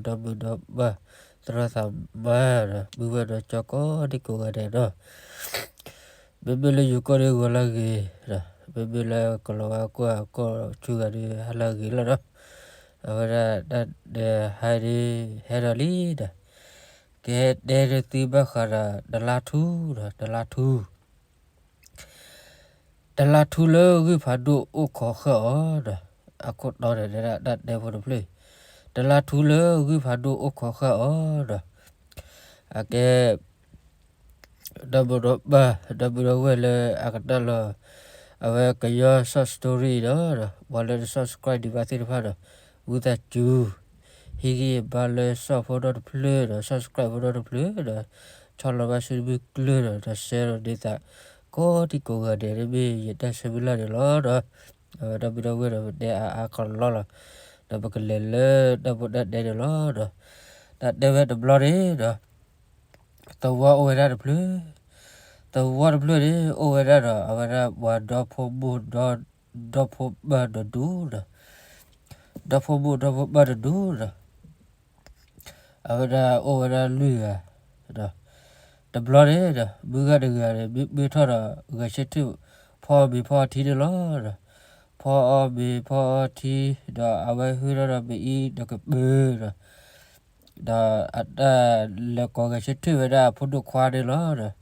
ဒီမုၢ်ဒီပၢ် သရၣ်သမါဒီး ပုၢ်ဝဲၢ်ဒီးကၠီကိးဒံကိးဂၤဒဲးဒီး မ့မ့ၢ်လၢယိၤကီၢ်ဒုးဂီၤလၢအဂ့ၤဒီး မ့မ့ၢ်လၢကလီၤဝါကွၢ်ကီၢ်ဆူဂၤဒုး ဟါလၢအဂ့ၤလီၤဒီး အဝဲဒၣ်တၢ်ဒဲးဟါဒုး ဟဲဒီးလံဒီး ကဟဲတဲဒုးသုဘၣ်ဃးဒီး တလါထူဒီး တလါထူ တလါထူလၢဂုၢ်ဖးဒိၣ်အိၣ်ခိးဃာ်အီၤဒီး အခိၣ်တီန့ၣ် တဲဒၣ်တၢ်တဲဖိတဖျၢၣ်, တလါထူလၢဂုၢ်ဖးဒိၣ်အိၣ်ခိးဃာ်အီၤဒီး အကဲ ဒီပုၢ်ဒီပၢ် ဒီပုၢ်ဒီဝဲၢ်လၢအကနၣ်လီၤ အဝဲကညီ short story ဒီး ပှၤလၢတ subscribe ဒံးဘၣ်သ့ၣ်တဖၣ်ဒီး ဝံသးစူၤ ဟံးဂံၢ်ဘါလၢ short ဖိဒီတဖျၢၣ်ဒီး subscribe ဖိဒီတဖျၢၣ်ဒီး ဆီၣ်လီၤဘၣ်ဆူမုၢ်ကျၢၢ်ဒီး ဒီး share ဒီးဒ်သိး ကိးဒံကိးဂၤဒဲး မ့မ့ၢ်ယတၢ်ဆၢမုၢ်လၢ်န့ၣ်လီၤဒီး ဒီပုၢ်ဒီဝဲၢ်ဒီး ပတဲအါအါကလီလီၤ, ဒီးပကလဲၤလၢတၢ်ဖိတၢ်တဲန့ၣ်လီၤဒီး တၢ်တဲဝဲတဘျီန့ၣ်ဒီး သဝီအိၣ်ဝဲဒၣ်တဖျၢၣ်, သဝီတဖျၢၣ်န့ၣ် အိၣ်ဝဲဒၣ်ဒီး အဝဲဒၣ်ပှၤဒီဖိမိၢ်ဒီ ဒီဖိပၢ်တဒူၣ်ဒီး ဒီဖိမိၢ်ဒီဖိပၢ်တဒူၣ်ဒီး အဝဲဒၣ်အိၣ်ဝဲဒၣ်လွံၢ်ဂၤဒီး တဘျီန့ၣ်ဒီး မုၢ်ဂၤတဂၤန့ၣ် မ့ၢ်ပၢၢ်ထီၣ်ဒီး ဂဲၤဆၢထၢၣ် ဖီအီၣ်မ့ၤဖီအီထံန့ၣ်လီၤဒီး ဖီအီၣ်မ့ၤဖီအီထံဒီး အဝဲဟုၣ်ထီၣ်ဒီးပအံၤဒီးကပၢၢ်ဒီး ဒီးအတၢ်လဲၤကိးဂဲၤဆၢထၢၣ်ဝဲဒၣ်အဖိဒိၣ်ခွါန့ၣ်လီၤဒီး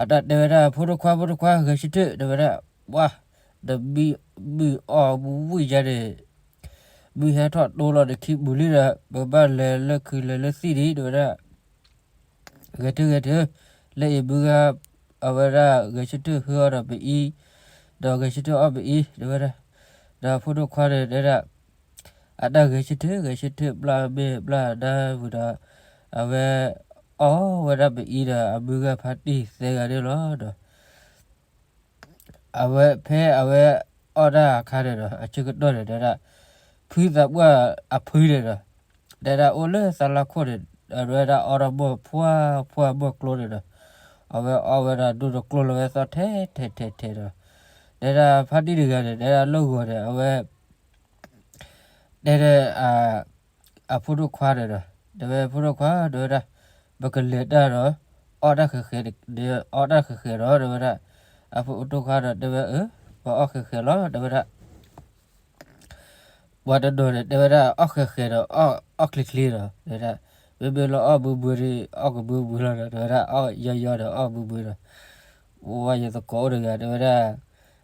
အတၢ်တဲဝဲဒၣ် ဖိဒိၣ်ခွါ ဖိဒိၣ်ခွါ ဂဲၤဆၢထၢၣ် တဲဝဲဒၣ် ပှၢ် နမံမုၢ်အီၣ်ဝံၣ်ယါန့ၣ် မုၢ်ဟဲထီၣ်တိလီၤနခံပူၤလံဒီး ပဘၣ်လဲၤလၢခုးလဲၤလၢသံၣ်ဒံး တဲဝဲဒၣ် ဂဲၤထၢၣ်ဂဲၤထၢၣ် လၢအံၤမုၢ်ဂၤ အဝဲဒၣ်ဂဲၤဆၢထၢၣ်ဟုၣ်အီၣ်ဒီးပအံၤ ဒီးဂဲၤဆၢထၢၣ်အီၣ်ပအံၤ တဲဝဲဒၣ် ဒီးဖိဒိၣ်ခွါန့ၣ်တဲဒၣ် အတၢ်ဂဲၤဆၢထၢၣ် ဂဲၤဆၢထၢၣ် ပျၢ်မ့ၢ်ပျၢ်ဒါဝံၤဒီး အဝဲအီၣ်ဝဲဒၣ်ပအံၤဒီး အမုၢ်ဂၤဖါတံၢ်သၢဂၤန့ၣ်လီၤဒီး အဝဲဖဲအဝဲအီၣ်တၢ်အခါန့ၣ်ဒီး အဆၢကတီၢ်န့ၣ်တဲဒၣ် ဖုသးပှၢ်အဖုန့ၣ်ဒီး တဲဒၣ်အိၣ်လၢသးလါခိၣ်န့ၣ် အဝဲဒၣ်အီၣ်ဒီးမိၢ်ဖှၢ်ဖှၢ်မိၢ်ကျိန့ၣ်ဒီး အဝဲအီၣ်ဝဲဒၣ်ဒိၣ်တကျိလီၤဝဲသီထဲထဲထဲထဲဒီး တဲဒၣ်ဖါတံၢ်တဂၤန့ၣ် တဲဒၣ်လၢဂီၤန့ၣ် အဝဲ တဲဒၣ် အဖိဒိၣ်ခွါန့ၣ်ဒီး တဲဝဲဖိဒိၣ်ခွါ တဲဝဲဒၣ် ပကလဲၤတၢ်ဒီး အီၣ်တၢ်ဃဲၤဃဲၤ အီၣ်တၢ်ဃဲၤဃဲၤဒီး တဲဝဲဒၣ် အဖိဒိၣ်ခွါဒီး တဲဝဲအၢ ပအီၣ်ဃဲၤဃဲၤလီၤ တဲဝဲဒၣ် ပှၤတနီၤန့ၣ် တဲဝဲဒၣ် အီၣ်ဃဲၤဃဲၤဒီး အီၣ်ချ့ချ့ဒီး တဲဝဲဒၣ် မ့မ့ၢ်လၢအီၣ်ဘှ့ဘှ့ဒီး အီၣ်ကဘှ့ဘှ့လီၤဒီး တဲဝဲဒၣ် အီၣ်ယီယီဒီး အီၣ်ဘှ့ဘှ့ဒီး ပှၤယသကိးအိၣ်တဂၤ တဲဝဲဒၣ်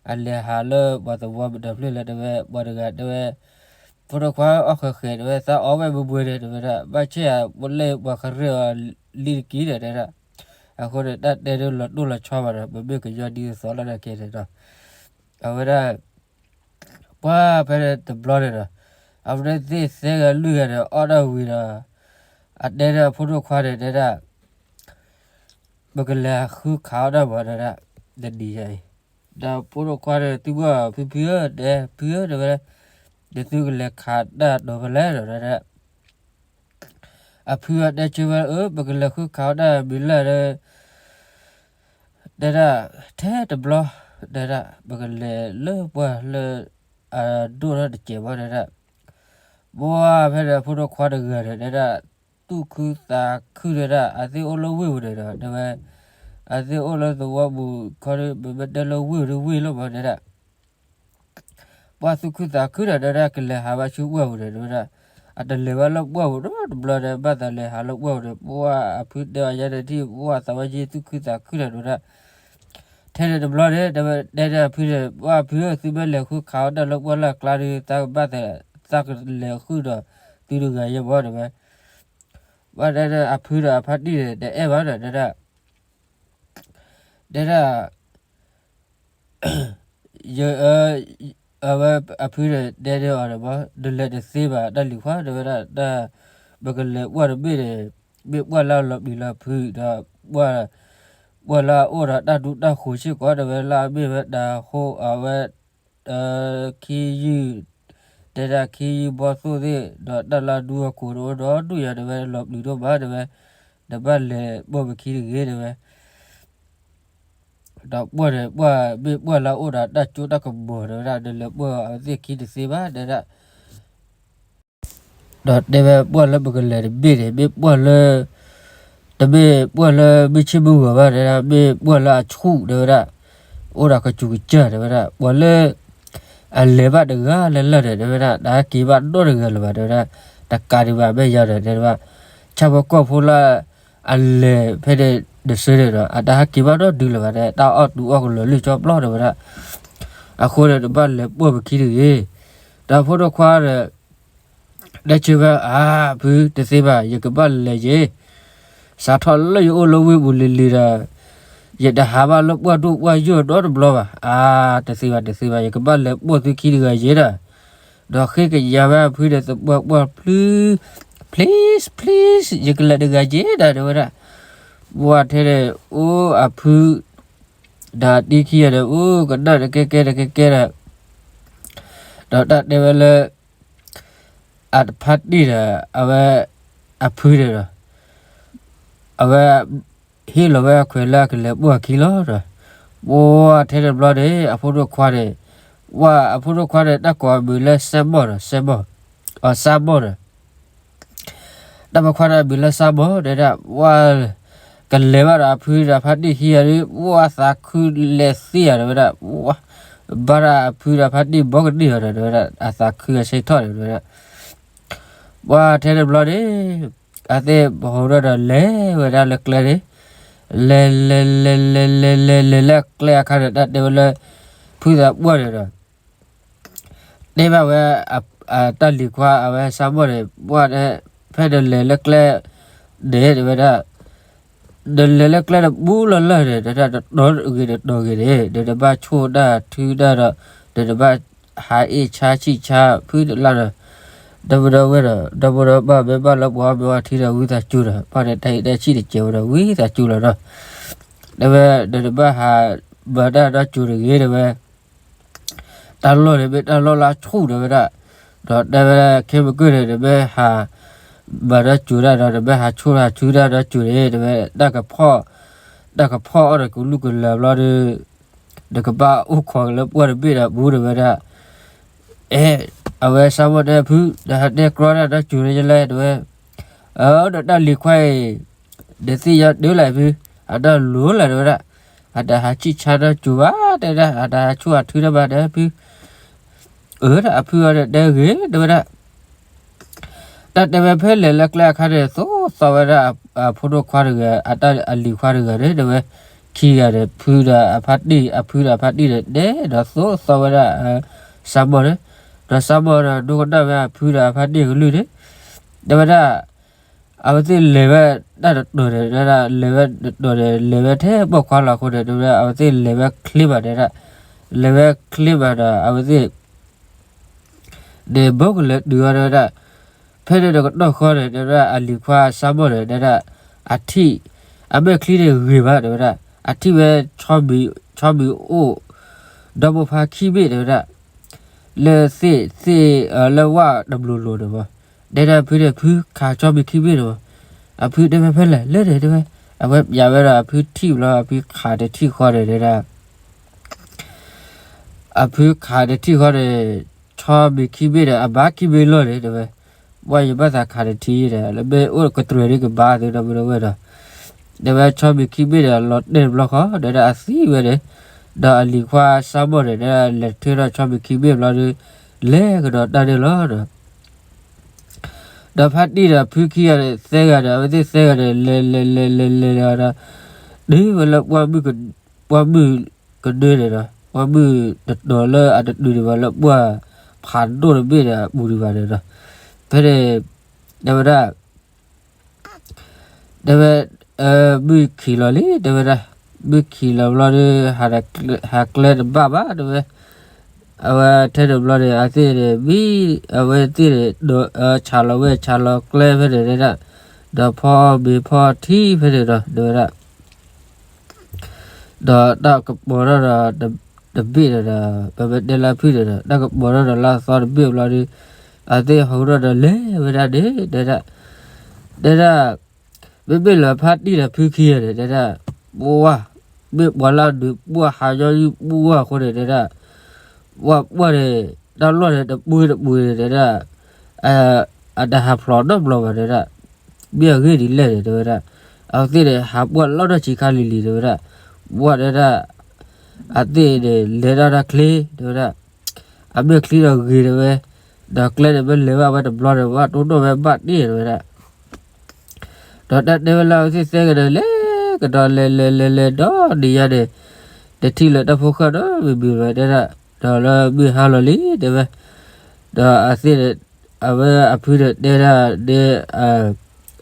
အလဲၤဟးလၢပှၤသဝီမတၤဖျၢၣ်လဲၣ် တဲဝဲ ပှၤတဂၤ တဲဝဲ ဖိဒိၣ်ခွါအီၣ်ဃဲၤဃဲၤ တဲဝဲ သးအီၣ်ဝဲဘှ့ဘှ့န့ၣ် တဲဝဲဒၣ် ဘၣ်ဆ့ၣ်အပလဲၣ်ပှၤကရၢၢ်အီၤလံတက့ၢ်ဒီး တဲဝဲဒၣ် အဃိန့ၣ် တၢ်တဲဒ်လီၤတိၢ်လီၤဆီဘၣ်ဒီး ပမ့ၢ်ကညီဒ်သိးလီၤနာ်က့န့ၣ်ဒီး အဝဲဒၣ် ပှၢ်ဖဲန့ၣ်တဘျီန့ၣ်ဒီး အဝဲသ့ၣ်သၢဂၤလွံၢ်ဂၤန့ၣ် အီၣ်ဒၣ်ဝံၤဒီး အတဲဒၣ်အဖိဒိၣ်ခွါန့ၣ် တဲဒၣ် ပကလဲၤဃုခးအီၣ်တၢ်မး တဲဒၣ် တနံၤညါအံၤ ဒီးဖိဒိၣ်ခွါန့ၣ် သုဘၣ်ဖုဖုဧၢ တဲ ဖုဧၢ တဲဝဲ နသုကလဲၤခးတၢ်ဒီးဖဲလဲၣ်ဒီး တဲဒၣ် အဖုအတဲဆၢဝဲ အၢ ပကလဲၤဃုခးအီၣ်တၢ်မံၤလၢ်ဒီး တဲဒၣ် ထဲတဘျီ တဲဒၣ် ပကလဲၤလၢပှၢ်လၢ အဒိၣ်ထီၣ်တစဲးဘၣ် တဲဒၣ် ပှၢ်ဖဲန့ၣ် ဖိဒိၣ်ခွါတဂၤန့ၣ် တဲဒၣ် သူၣ်ခုသးခု တဲဒၣ် အသ့ၣ်အိၣ်လၢဝ့ၢ်ပူၤန့ၣ်ဒီး တဲဝဲ အသ့ၣ်အိၣ်လၢသဝီပူၤခီ ပမ့ၢ်တဲလၢဝ့ၢ်ပူၤဒီးဝ့ၢ်လီၤမး တဲဒၣ် ပှၢ်သူၣ်ခုသးခုဒီး တဲဝဲဒၣ် ကလဲၤဟးဘၣ်ဆူပှၢ်ပူၤန့ၣ် တဲဝဲဒၣ် အတလဲၤဘၣ်လၢပှၢ်ပူၤနီတဘျီဒီး ဘၣ်သးလဲၤဟးလၢပှၢ်ပူၤဒီး ပှၢ်အဖုတဲအီၤယဲန့ၣ်ထံၣ် ပှၢ်သးဝဲယ့သူၣ်ခုသးခုဒီး တဲဝဲဒၣ် ထဲန့ၣ်တဘျီန့ၣ် တဲဝဲ တဲဒၣ်အဖုန့ၣ် ပှၢ်ဖုဧၢ သုမ့ၢ်လဲၤဃုခးအီၣ်တၢ်လၢပှၢ်လၢ်ကျါဒီး သးကဘၣ်သး သးကလဲၤဃုာ်ဒီးသုတဂၤယဲမး တဲဝဲ ပှၢ်တဲဒၣ်အဖုဒီးအဖါတံၢ်န့ၣ် တအဲၣ်ဘၣ်ဒီး တဲဒၣ် တဲဒၣ် ယ အဝဲအဖုန့ၣ် တဲဒၣ်အီၤန့ၣ်မး နလဲၤတသ့ဘၣ် တၢ်လံၤခွါ တဲဝဲဒၣ် တၢ် ပကလဲၤပှၢ်တဘ့ၣ်န့ၣ် မ့ၢ်ပှၢ်လၢအလီၤပျံၤလီၤဖုးဒီး ပှၢ် ပှၢ်လၢအအိၣ်ဒီးတၢ်ဒူတၢ်ဃိးစ့ၢ်ကီး တဲဝဲ လၢအမ့ၢ်ဝဲတၤဟိအဝဲ ခံယုၢ် တဲဒၣ်ခံယုၢ်ဘီသိၣ်သ့ၣ် ဒီးတၢ်လၢအဒူအကိာ်တအိၣ်ဒီးဒူၣ်ယၤ တဲဝဲ လီၤပျံၤဒိၣ်မး တဲဝဲ နဘၣ်လဲၤပိာ်ပခံတဂ့ၤ တဲဝဲ ဒီးပှၢ်န့ၣ် ပှၢ်မ့ၢ်ပှၢ်လၢအအိၣ်ဒီးတၢ်ကၠိတၢ်ကမီၤ တဲဝဲဒၣ် နလဲၤပိာ်အဝဲသ့ၣ်ခံတသ့ဘၣ် တဲဒၣ် ဒီးတဲဝဲပှၢ်လၢပကလဲၤတဘ့ၣ်န့ၣ် မ့ၢ်ပှၢ်လၢ တမ့ၢ်ပှၢ်လၢမုၢ်ဆ့ၣ်မုၢ်ဂီၤဘၣ်တဲဒၣ် မ့ၢ်ပှၢ်လၢအဆူၣ်တဲဝဲဒၣ်, အိၣ်ဒီးကစူၤကစၢၢ်တဲဝဲဒၣ်, ပှၤလၢ အလဲၤဘၣ်တဂၤလၢ်လၢ်န့ၣ် တဲဝဲဒၣ် တဟဲက့ၤဘၣ်နီတဂၤလၢၤဘၣ်တဲဝဲဒၣ်, တကးဒံးဘၣ်မဲာ်ညါဒီးတဲဝဲ, ဆၣ်ဖိကီၢ်ဖိလၢ အလဲၤဖဲန့ၣ်တစုန့ၣ်ဒီး အတဟဲက့ၤဘၣ်နီတဒုလၢၤဘၣ်တဲ တၢ်အီၣ်တူအီၣ်ကလီၤလၢာ်ကၠီပျီတဲဝဲဒၣ်, အဃိန့ၣ် တဘၣ်လဲၤပိာ်ပခံတဂ့ၤ, ဒီးဖိဒိၣ်ခွါဒီး တဲဆၢဝဲ အါ ဖုတသ့ဘၣ် ယကဘၣ်လဲၤယ့ၣ်, စးထီၣ်လၢယအိၣ်လၢဝ့ၢ်ပူၤလံၤလံၤဒီး ယတဟးဘၣ်လၢပှၢ်ဒိၣ်ပှၢ်ယိာ်နီတဘျီဘၣ်, အါ တသ့ဘၣ်တသ့ဘၣ် ယကဘၣ်လဲၤပိာ်သုခံတဂၤယ့ၣ်ဒီး, ဒီးဃ့ကညးဝဲအဖုန့ၣ်သပှၢ်ပှၢ်ဖျု please please ယကလဲၤတဂၤယ့ၣ်ဒီးတဲဝဲဒၣ်, ပှၢ်ထဲန့ၣ် အိၣ်အဖု ဒီးတံခံဂၤန့ၣ် အိၣ်ကနၣ်တကဲကဲတကဲကဲဒီး, ဒီးတၢ်တဲဝဲလၢ အတဖါတံၢ်ဒီး အဝဲ အဖုန့ၣ်ဒီး အဝဲ ဟ့ၣ်လီၤဝဲအခွဲးလၢအကလဲၤပိာ်အခံလီၤဒီး, ပှၢ်ထဲန့ၣ်ဘျီန့ၣ် အဖိဒိၣ်ခွါန့ၣ်, ပှၢ်အဖိဒိၣ်ခွါန့ၣ် တၢ်ကိးအမံၤလၢစဲမီၢ်ဒီး စဲမီၢ်, အစၢမီၢ်ဒီး တၢ်ပိာ်ခွါန့ၣ်အမံၤလၢစၢမီၢ်န့ၣ်ဒၣ် ပှၢ် ကလဲၤဘၣ်ဒီးအဖုဒီးဖါတံၢ်ခံဂၤဒီး ပှၢ်သးခုလဲၤသ့ဧါတဲဝဲဒၣ်, ပှၢ် ဘၣ်ဒီးအဖုဒီးဖါတံၢ်ဘီကန့ၢ်အီၤဒီးတဲဝဲဒၣ် အသးခုအဆၢထီၣ်န့ၣ်တဲဝဲဒၣ်, ပှၢ်ထဲန့ၣ်ဘျီန့ၣ် အသ့ၣ်ပဟိးထီၣ်ဒီးလဲၤဝဲဒၣ်လၢကျဲန့ၣ်, လဲၤလဲၤလဲၤလဲၤလဲၤလဲၤလဲၤလၢကျဲအခါန့ၣ် တၢ်တဲဝဲလၢ ဖုသးပှၢ်န့ၣ်ဒီး တဲဘၣ်ဝဲ တၢ်လံၤခွါအဝဲစၢမီၢ်န့ၣ် ပှၢ်တဲ ဖဲနလဲၤလၢကျဲန့ၣ်တဲဝဲဒၣ်, နလဲၤလၢကျဲတပူၤလၢ်လၢ်န့ၣ် နတတီၤဂ့ၤတတီၤဂ့ၤန့ၣ် နတဘၣ်ဆိၣ်တၢ်ထုတၢ်ဒီး နတဘၣ်ဟးအ့ၣ်ဆါဆံၣ်ဆါဖုတလၢ်ဒီး, ဒီပုၢ်ဒီဝဲၢ်ဒီး ဒီပုၢ်ဒီဝဲၢ်မ့ၢ်ဘၣ်လၢပှၤမ့ၢ်ဝဲထံဒီးဝံသးစူၤဒီး ပှၢ်န့ၣ်တၢ်အ့ၣ်တၢ်ဆံၣ်တစဲးဝဲဒီးဝံသးစူၤလီၤဒီး, တဲဝဲ နတဘၣ်ဟး မၤတၢ်ဒီစူၤတဂ့ၤတဲဝဲ တၢ်လီၢ်န့ၣ်မ့ၢ်တၢ်လီၢ်လၢအဆူၣ်တဲဝဲဒၣ်, ဒီးတဲဝဲဒၣ်ခဲမုၢ်ကၢၢ်န့ၣ် နမ့ၢ်ဟး မၤတၢ်စူၤတၢ်ဒီး နမ့ၢ်ဟးဆိၣ်တၢ်ထုတၢ်ဒီစူၤန့ၣ် တဲဝဲ တၢ်ကဖီၣ်, တၢ်ကဖီၣ်အီၣ်ဒီးကလူၢ်ကလၢၤဘျီဒီး နကဘၣ်အိၣ်ခိးက့ၤလၢပှၢ်တဘ့ၣ်ဒီးပူၤတဲဝဲဒၣ်, အဲ အဝဲစၢမီၢ်တဲဖု နဟးတဲကြီတၢ်ဒီစူၤန့ၣ်လဲၣ်တဲဝဲ, အၢ ဒီးတၢ်လံၤခွါအံၤ နသ့ၣ်ညါတုၤလဲၣ်ဖု, အတၢ်လိၤလဲၣ်တဲဝဲဒၣ်, အတဟးဆံၣ်ဆါဒီစူၤဘၣ်တဲဒၣ် အတဟးဆိၣ်အထုတၢ်ဘၣ်တဲဖု, အၢ ဒီးအဖုအီၤဒီးတဲဂ့ၤတဲဝဲဒၣ်, တၢ်တဲဝဲဖဲလဲၤလၢကျဲအခါန့ၣ် သိၣ်သီဝဲဒၣ်အဖိဒိၣ်ခွါတဂၤ အတၢ်အလံၤခွါတဂၤန့ၣ် တဲဝဲ, ခံဂၤန့ၣ် ဖုဒီးအဖါတံၢ် အဖုဒီးအဖါတံၢ်န့ၣ် တဲဒီးသိၣ်သီဝဲဒၣ် စၢမီၢ်န့ၣ်, ဒီးစၢမီၢ်ဒီးဒိကနၣ်ဝဲအဖုဒီးအဖါတံၢ်အကလုၢ်န့ၣ်, တဲဝဲဒၣ် အဝဲသ့ၣ်လဲၤဝဲတၢ်တတီၤန့ၣ် တဲဝဲဒၣ် လဲၤဝဲတတီၤန့ၣ် လဲၤဝဲထဲပိာ်ခွါလီၤအဃိန့ၣ် တဲဝဲဒၣ် အဝဲသ့ၣ်လဲၤဝဲချ့ဘၣ်တဲဒၣ်, လဲၤဝဲချ့ဘၣ်ဒီး အဝဲသ့ၣ် န့ၣ်ဘၣ်ကလဲၤတုၤအီၤတဲဝဲဒၣ်, ဖဲန့ၣ်တကတီၢ်ဃီန့ၣ် တဲဝဲဒၣ် အလံၤခွါစၢမီၢ်န့ၣ် တဲဝဲဒၣ် အထံၣ်, အမဲာ်ချံန့ၣ်ဂ့ၤဘၣ်တဲဝဲဒၣ်, အထံၣ်ဝဲ ဆီမံၤအိၣ် ဒီမိၢ်ဖါခံဘ့ၣ်တဲဝဲဒၣ်, လၢသ့ၣ်သ့ၣ် လၢဝၣ်တဘျိလိၤန့ၣ်မး, တဲဒၣ်ဖုန့ၣ် ဖုခးဆီမံၤခံဘ့ၣ်န့ၣ်မး, အဖုတဲဝဲဖဲလဲၣ်လၢန့ၣ်တဲဝဲ, အဝဲပျးဝဲဒီးအဖုထံၣ်ဘျီ အဖုခးတထံၣ်ဃီန့ၣ်တဲဒၣ် အဖုခးတထံၣ်ဃီန့ၣ်, ဆီမံၤခံဘ့ၣ်ဒီး အဘါခံဘ့ၣ်လီၤန့ၣ်တဲဝဲ, ပှၢ်ယဘၣ်သးခးတထံၣ်ဒီး လၢမ့ၢ်အိၣ်ကတြဲၤဒ်ကဘါသ့ဒီပုၢ်ဒီဝဲၢ်ဒီး, တဲဝဲဆီမံၤခံဘ့ၣ်ဒီး လီၤတဲာ်တဘျီဃီ တဲဒၣ်အသံဝဲန့ၣ်, ဒီးအလံၤခွါစၢမီၢ်န့ၣ် တဲဒၣ်လဲၤထၢထီၣ်ဆီမံၤခံဘ့ၣ်ဘျီဒီး လဲၤကဒီးတၢ်န့ၣ်လီၤဒီး ဒီးဖါတံၢ်ဒီးဖုခံဂၤန့ၣ် သၢဂၤဒီး အဝဲသ့ၣ်သၢဂၤန့ၣ် လဲၤလဲၤလဲၤလဲၤလဲၤဒီး တုၤဝဲလၢ ပှၢ်မုၢ်ကနၢန့ၣ်ဒီး ပှၢ်မုၢ်တတီၤလၢအတတုၤဒံးဘၣ်လၢပှၢ်ဖးဒိၣ်တဘ့ၣ်ဒီးအပူၤဒံးဘၣ်န့ၣ်ဒီး ဖဲန့ၣ် တဲဝဲဒၣ် တဲဝဲ မုၢ်ခံးလီၤလံ တဲဝဲဒၣ်, မုၢ်ခံးလီၤဘျီဒီး ဟးကျဲတဘၣ်ဘၣ် တဲဝဲ, အဝဲထဲန့ၣ်ဘျီန့ၣ် အသ့ၣ်န့ၣ် မံ အဝဲသ့ၣ်န့ၣ် ဆးလီၤဝဲၢ်ဆးလီၤကျဲဖဲန့ၣ်တဲဒၣ်, ဒီးဖီမ့ၤဖီထံဖဲန့ၣ်ဒီး တဲဝဲဒၣ် ဒီးတၢ်ကပီၤထီၣ်ဒီး တဘ့ၣ်ဒီး ပမ့ၢ်တဲလၢဖုန့ၣ်ဒီး တၢ်ကပီၤထီၣ်ဒီးလၢအသီတဘ့ၣ်ဘျီဒီး အသ့ၣ်ဟးထီၣ်ဒီးလဲၤဝဲဒၣ်န့ၣ် တဲဒၣ်, တဲဒၣ်, မ့မ့ၢ်လၢဖါတံၢ်ဒီးဖုခံဂၤန့ၣ် တဲဒၣ်, ပှၢ်, မ့ၢ်ပှၤလၢအဒုးပှၢ်ဟးညီနုၢ်ပှၢ်အဃိန့ၣ် တဲဒၣ်, ပှၢ်ပှၢ်န့ၣ် တၢ်လီၢ်န့ၣ်တပှ့ၤတပှ့ၤန့ၣ် တဲဒၣ်, အ အတဟးဖျိးနီတဘျီဘၣ် တဲဝဲဒၣ်. မ့ၢ်အဂ့ၢ်ဒ်လဲၣ်န့ၣ် တဲဝဲဒၣ်, အဝဲသ့ၣ်န့ၣ် ဟးပှၢ်လီၤဒီးဆံးခါလံၤလံၤ တဲဝဲဒၣ်. ပှၢ်တဲဒၣ်, အသ့ၣ်န့ၣ် လဲၤတၢ်တၢ်ချ့ တဲဝဲဒၣ်, အမ့ၢ်ချံဒီးဂ့ၤ တဲဝဲ, ဒီးကျဲန့ၣ် မ့ၢ်လဲၤဘၣ်ဝဲတဘျီန့ၣ် ဘၣ်တိၢ်နီၣ်ဝဲဘၣ်တ့ၢ် တဲဝဲဒၣ်. ဒီးတၢ်တဲဝဲလၢအဝဲသ့ၣ်သၢဂၤန့ၣ် လဲၤကဒီးလဲၤလဲၤလဲၤလဲၤဒီးနံၤညါန့ၣ်, တထံၣ်လၢၤတၢ်ဖိဃၢ်နီတမံၤဘၣ် တဲဒၣ်, ဒီးလၢမုၢ်ဟါလီၤလံ တဲဝဲ. ဒီးအသ့ၣ်န့ၣ်, အဝဲအဖုန့ၣ်တဲဒၣ်ဒ်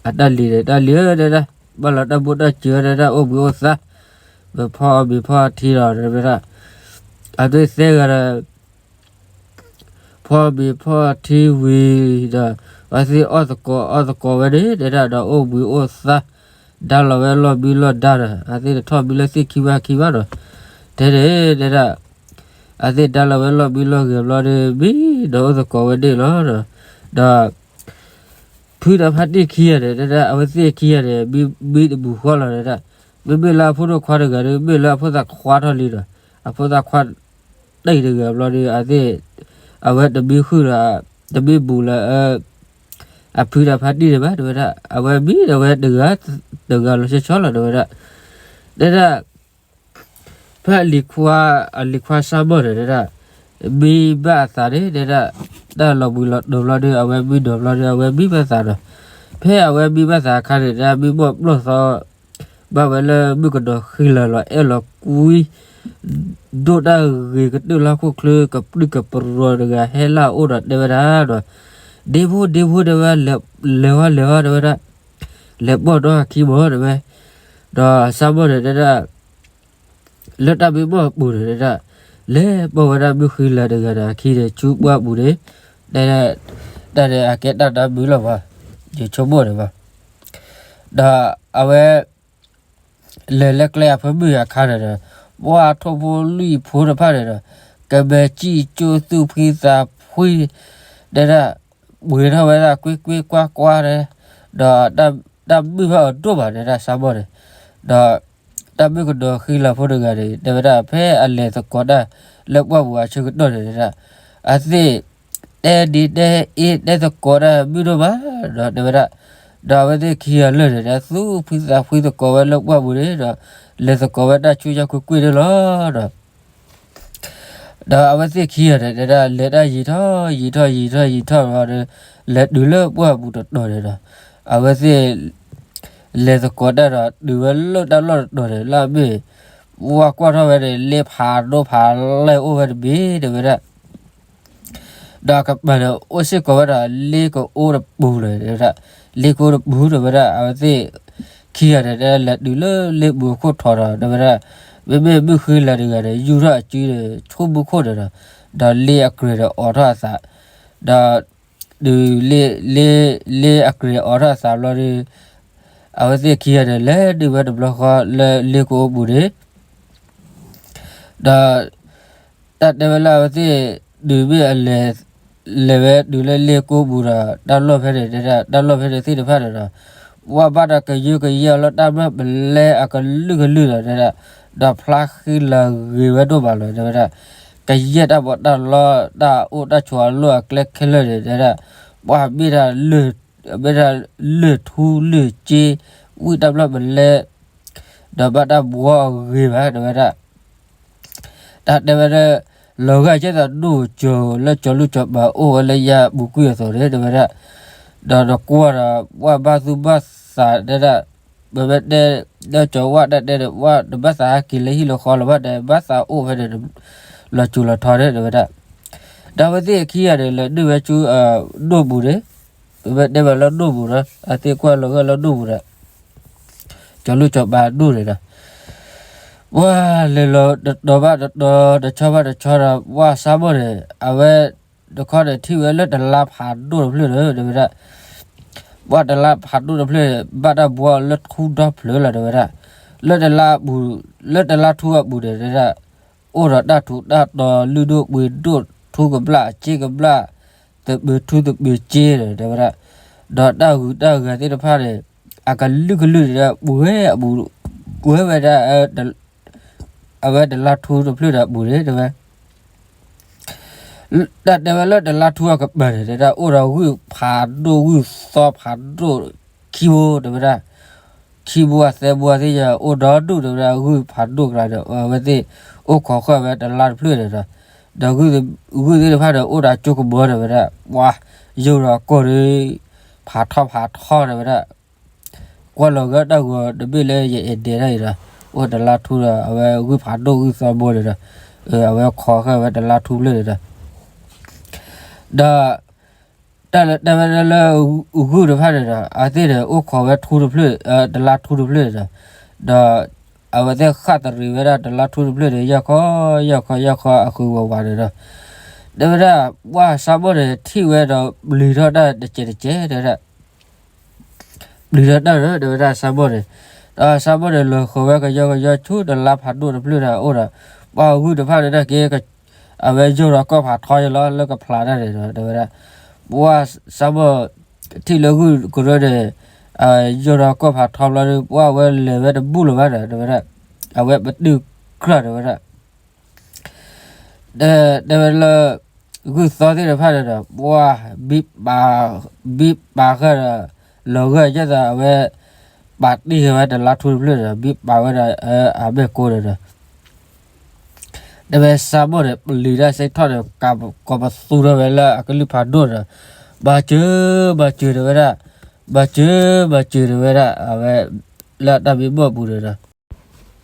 အတၢ်လံၤန့ၣ် တၢ်လံၤဧၢ တဲဒၣ်, ဘၣ်လီၤတၢ်ဘိၣ်တၢ်စၢၤ တဲဒၣ်, အိၣ်ဘှံးအိၣ်သါ, မ့ၢ်ဖီအီၣ်မ့ၤဖီထံဒီး တဲဝဲဒၣ်. အဝဲသ့ၣ်သၢဂၤဒီး ဖီမ့ၤဖီထံဝံၤဒီး အဝဲသ့ၣ်အီၣ်သကိးအီၣ်သကိးဝဲန့ၣ် တဲဒၣ်, ဒီးအိၣ်ဘှံးအိၣ်သါ, ဒါလီၤဝဲလီၢ်မံလီၢ်ဒါဒီး အဝဲသ့ၣ်တထီၣ်မံလၢသ့ၣ်ခံဘၣ်ခံဘၣ်ဒီး, တဲန့ၣ် တဲဒၣ်, အဝဲသ့ၣ်ဒါလီၤဝဲလီၢ်မံလီၢ်ဂဲၤဘျီဒီး မံဒီးအိၣ်သကိးဝဲန့ၣ်လီၤ. ဒီး ဖုဒီးဖါတံၢ်ခံဂၤန့ၣ် တဲဒၣ်, အဝဲသ့ၣ်ခံဂၤန့ၣ် မံတပူၤဃီလီၤ တဲဒၣ်. မ့မ့ၢ်လၢအဖိဒိၣ်ခွါတဂၤဒီး မ့ၢ်လၢအဖိသၣ်ခွါထီၣ်လံဒီး အဖိသၣ်ခွါတံၢ်တဂၤဘျီဒီး အဝဲသ့ၣ်, အဝဲတမံဃုာ်ဒီး တမံဘူးလၢ အဖုဒီးဖါတံၢ်န့ၣ်ဘၣ် တဲဝဲဒၣ်. အဝဲမံဒီးဝဲတဂၤ, တဂၤလီၤဆီဆီလီၤ တဲဝဲဒၣ်. တဲဒၣ်, ဖဲအလံၤခွါ, အလံၤခွါစၢ်မီၢ်န့ၣ် တဲဒၣ်, မံဘၣ်အသးန့ၣ် တဲဒၣ်, တၢ်လီၤဘှံးလီၤတီၤဘျီဒီး အဝဲမံနီၤဘျီဒီး အဝဲမံဘၣ်သးဒီး, ဖဲအဝဲမံဘၣ်သးအခါန့ၣ် တဲဒၣ်, မံမီၢ်ပျီၢ်သီ ဘၣ်ဝဲလၢမုၣ်ကနီၤဃံလၤလီၤအဲၣ်လီၤကွံ ဒိၣ်တၢ်ဂ့ၤကတၢၢ်လၢဟီၣ်ခိၣ်ချၢ ကပြုၢ်ကပြီၤတဂၤဟဲလၢအအိၣ်ဒီး တဲဝဲဒၣ်ဒီး, ဒ့ဖိ ဒ့ဖိ တဲဝဲ, လဲၤဝဲ လဲၤဝဲ တဲဝဲဒၣ်, လဲၤပိာ်နီၢ်အခံမီၢ် တဲဝဲ. ဒီးစၢ်မီၢ်န့ၣ် တဲဒၣ်, လၢတၢ်မံမီၢ်အပူၤန့ၣ် တဲဒၣ်, လဲၤပိာ်ဝဲဒၣ်မုၣ်ဃံလၤတဂၤဒီးအခံန့ၣ် ဆူပှၢ်ပူၤန့ၣ်, တဲဒၣ်, တၢ်န့ၣ်အကဲတၢ်နီတမံၤလီၤဘၣ်, ယဆိကမိၣ်န့ၣ်ဘၣ်. ဒီးအဝဲ လဲၤလၢကျဲအဖၢမုၢ်အခါန့ၣ်ဒီး, ပှၢ်ထိၣ်ဖိလွံၢ်ဖိတဖၣ်န့ၣ်ဒီး, ကမဲာ်စံၣ်ကၠိသူၣ်ဖှံသးဖှံ, တဲဒၣ်, ပှ့ၤထီၣ်ဝဲဒၣ်ကွ့ၢ်ကွ့ၢ်ကွၢ်ကွၢ်န့ၣ်, ဒီးတၢ်မုာ်ဘၣ်အီၤဒိၣ်မး တဲဒၣ် စၢ်မီၢ်န့ၣ်. ဒီးတၢ်မုၣ်ကနီၤဃံလၤဖိတဂၤန့ၣ် တဲဝဲဒၣ် ဖဲအလဲၤသကိးတၢ်လၢပှၢ်ပူၤအဆၢကတီၢ်န့ၣ် တဲဒၣ်, အဝဲသ့ၣ် တဲဒ်တဲအ့ၣ်တဲသကိးတၢ်မုာ်ဒိၣ်မးဒီး တဲဝဲဒၣ်. ဒီးအဝဲသ့ၣ်ခံဂၤလၢာ်န့ၣ် သူၣ်ဖှံသးဖှံသကိးဝဲလၢပှၢ်ပူၤန့ၣ်ဒီး, လဲၤသကိးဝဲတၢ်ဆူညါကွ့ၢ်ကွ့ၢ်န့ၣ်လီၤဒီး, ဒီးအဝဲသ့ၣ်ခံဂၤန့ၣ် တဲဒၣ် လဲၤတၢ်ယံာ်ထီၣ်ယံာ်ထီၣ်ယံာ်ထီၣ်ယံာ်ထီၣ်ဒီး, လဲၤတုၤလၢပှၢ်ပူၤတတီၤန့ၣ်ဒီး, အဝဲသ့ၣ် လဲၤသကိးတၢ်ဒီး တုၤဝဲလၢတၢ်လီၢ်တတီၤန့ၣ် လၢအမ့ၢ် ဝဲကွၢ်ထီၣ်ဝဲန့ၣ် လ့ဖးဒိၣ်ဖးလဲၢ်အိၣ်ဝဲတဘ့ၣ် တဲဝဲဒၣ်. ဒီးကပၤန့ၣ် အိၣ်စ့ၢ်ကီးဝဲဒီး လ့ကအိတပူၤန့ၣ် တဲဝဲဒၣ်, လ့ကအိတပူၤ တဲဝဲဒၣ်. အဝဲသ့ၣ်ခံဂၤန့ၣ် လဲၤတုၤလၢလ့ပူၤအခိၣ်ထီၣ်ဒီး တဲဝဲဒၣ်, မ့မ့ၢ်မုၣ်ဃံလၤတဂၤန့ၣ် ယူၢ်ထီၣ်အစုန့ၣ် ဆိကမိၣ်ခိၣ်န့ၣ်ဒီး, ဒီးလ့အကြဲၤဒီးအိးထီၣ်အသး, ဒီး တုၤလ့, လ့အကြဲၤအိးထီၣ်အသးဘျီဒီး, အဝဲသ့ၣ်ခံဂၤန့ၣ် လဲၤဒုးဝဲတဘျီဃီလၢလ့ကအိပူၤန့ၣ်, ဒီး တၢ်တဲဝဲလၢအဝဲသ့ၣ် တုၤမ့ၢ်အလဲၤ, လဲၤဝဲတုၤလၢလ့ကအိပူၤဒီး တၢ်လီၢ်ဖဲန့ၣ် တဲဒၣ်, တၢ်လီၢ်ဖဲန့ၣ်သ့ၣ်တဖၣ်န့ၣ်ဒီး, ပှၢ်ဘၣ်ဒီးကယၢကယဲအီၤလၢတၢ်မျၢ်ပလဲအကလုာ်ကလုာ်ဒီး တဲဒၣ်, ဒီးဖျါဃံလၤဂ့ၤဝဲဒိၣ်မးလီၤ တဲဝဲဒၣ်. ကယဲၢ်တၢ်ပီးတၢ်လီ တၢ်အိၣ်တၢ်ဆိးအလီၢ်အကျဲခဲလၢာ်န့ၣ် တဲဒၣ်, ပှၢ်မ့ၢ်ဒၣ်လၢ, မ့ၢ်ဒၣ်လၢၢ်ထူလၢၢ်စ့, ဝံၣ်တၢ်မျၢ်ပလဲ, ဒီးဘၣ်တၢ်ဘှီအဂ့ၤဘၣ် တဲဝဲဒၣ်. တၢ်တဲဝဲဒၣ်, လီၤဂာ်ကဲသိးဒိၣ်ကၠီၤလၢကၠီၤလူၢ်ကၠီၤပၤအိၣ်ဝဲလၢညါပူၤကွံာ်အသိးန့ၣ် တဲဝဲဒၣ်. ဒီးနကွၢ်ဒီး ပှၢ်ဘၣ်သူၣ်ဘၣ်သး တဲဒၣ်, ပဝဲတဲ, ဒီးကၠီၤဝၣ်တၢ်တဲဒီး ပှၢ်တဘၣ်သးဟဲက့ၤလၢဟံၣ်လၢဃီလၢၤဘၣ်ဒီး ဘၣ်သးအိၣ်ဖဲန့ၣ် လီၤစူၤလီၤထီန့ၣ် တဲဝဲဒၣ်. ဒီးအဝဲသ့ၣ်ခံဂၤန့ၣ် လဲၤဒုးဝဲဆူ, ဒိၣ်ပူၤန့ၣ်, ပဝဲတဲဘၣ်လၢဒိၣ်ပူၤဒီး အသ့ၣ်ကွၢ်လီၤဂာ်လၢဒိၣ်ပူၤဒီး ကၠီၤလူၢ်ကၠီၤပၤဒိၣ်န့ၣ်ဒီး, ပှၢ်လဲၤလီၤတတီၤဘၣ်တတီၤ တဆီဘၣ်တဆီဒီး ပှၢ်စၢ်မီၢ်န့ၣ် အဝဲတခီန့ၣ်ထံၣ်ဝဲလၢတလါဖးဒိၣ်တဖျၢၣ်ဒီး တဲဝဲဒၣ်. ပှၢ်တလါဖးဒိၣ်တဖျၢၣ်န့ၣ် ဘၣ်တၢ်ဘှီလၢထူဒီဖျၢၣ်လီၤ တဲဝဲဒၣ်. လၢတလါပူၤ, လၢတလါထူအပူၤန့ၣ် တဲဒၣ်, အိၣ်ဒီးတၢ်ထူးတၢ်တီၤလုၢ်ဒိၣ်ပှ့ၤဒိၣ် ထူကဘျၣ်စ့ကဘျၣ် သပၢၤထူသပၢၤစ့ဒီး တဲဝဲဒၣ်. ဒီးတၢ်ဂုၤတၢ်ဂၤသ့ၣ်တဖၣ်န့ၣ် အကလုာ်ကလုာ်န့ၣ်ဒီး ပှဲၤအပူၤ, ပှဲၤဝဲဒၣ် အဝဲတလါထူတဖျၢၣ်ဒီးအပူၤန့ၣ် တဲဝဲ. တၢ်တဲဝဲလၢတလါထူအကပၤန့ၣ် တဲဝဲဒၣ် အိၣ်ဒီးဂုၢ်ဖးဒိၣ်ဂုၢ်သီဖးဒိၣ်ခံဘိ တဲဝဲဒၣ်, ခံဘိအသၢဘိသ့ၣ်ညါ အိၣ်ဒီဒူၣ် တဲဝဲဒၣ် ဂုၢ်ဖးဒိၣ်ကျါဒီး အဝဲသ့ၣ်အိၣ်ခိးဃာ်ဝဲတလါတဖျၢၣ်န့ၣ်ဒီး, ဒီးဂုၢ်သ့ၣ်တဖၣ်ဒီး အိၣ်ဒီးကၠိကမီၤ တဲဝဲဒၣ်, ပှၤယိၢ်ဒီးကီၢ်ဒီး ဖးထီဖးထီ တဲဝဲဒၣ် ကွၢ်လီၤဂာ်တၢ်ဂီၤတဘ့ၣ်လၢယအဲၣ်ဒဲးတၢ်အံၤဒီး, အိၣ်တလါထူဒီး အဝဲဂုၢ်ဖးဒိၣ်ဂုၢ်သီဘိန့ၣ်ဒီး, အဝဲခိးဃာ်ဝဲတလါထူဖျၢၣ်န့ၣ်ဒီး, ဒီး တၢ်လၢတဲဝဲဒၣ်လၢ ဂုၢ်တဖၣ်န့ၣ်ဒီး အဝဲသ့ၣ်န့ၣ် အိၣ်ခိးဝဲထူတဖျၢၣ်, တလါထူတဖျၢၣ်န့ၣ်ဒီး, ဒီး အဝဲသ့ၣ်ဃၣ်တရံးဝဲဒၣ်တလါထူတဖျၢၣ်န့ၣ် ယၢ်ခီယၢ်ခီယၢ်ခီအဃုာ်ဝးဝးန့ၣ်ဒီး, တဲဝဲဒၣ် ပှၢ်စးမိၢ်န့ၣ် ထံၣ်ဝဲဒီးပျံၤထီၣ်တၢ်တစဲးတစဲး တဲဝဲဒၣ် ပျံၤထီၣ်တၢ်ဒီး တဲဝဲဒၣ်စးမိၢ်န့ၣ်, ဒီးစးမိၢ်န့ၣ် လီၤဃီၤဝဲကယီကယီဆူတလါဖးဒိၣ်တဖျၢၣ်န့ၣ်အိၣ်ဒီး, ပှၢ်ဂုၢ်တဖၣ်န့ၣ်နာ်က့ အဝဲယိၢ်ဒီးကီၢ်ဖးထီယလီၤ လၢကဖျးတၢ်န့ၣ်ဒီး တဲဝဲဒၣ်, ပှၢ်စးမိၢ် ထံၣ်လၢဂုၢ်ကရၢန့ၣ် ယိၢ်ဒီးကီၢ်ဖးထီဘျီဒီး ပှၢ်ဝဲလဲၤဝဲတဘူၣ်လၢၤဘၣ်ဒီး တဲဝဲဒၣ်, အဝဲပတုာ်ကြၢ် တဲဝဲဒၣ် တဲဝဲလၢ ဂုၢ်သီသ့ၣ်တဖၣ်န့ၣ်ဒီး ပှၢ် ဘံပာ်ဃာ်ဒီး လီၤဂာ်ယဲၢ်သး အဝဲ ပာ်တံၢ်ဃာ်ဝဲတလါထူတဖျၢၣ်ဒီး ဘံပာ်ဝဲဒၣ်အမဲာ်ကိဒီးဒီး တဲဝဲစးမိၢ်န့ၣ် ပျံၤတၢ်စ့ထီၣ်န့ၣ် ကိးပသူထီၣ်ဝဲလၢအကလုၢ်ဖးဒိၣ်ဒီး မၤစၢၤ မၤစၢၤ တဲဝဲဒၣ်, မၤစၢၤ မၤစၢၤ တဲဝဲဒၣ် အဝဲ လၢတၢ်မံမီၢ်ပူၤန့ၣ်ဒီး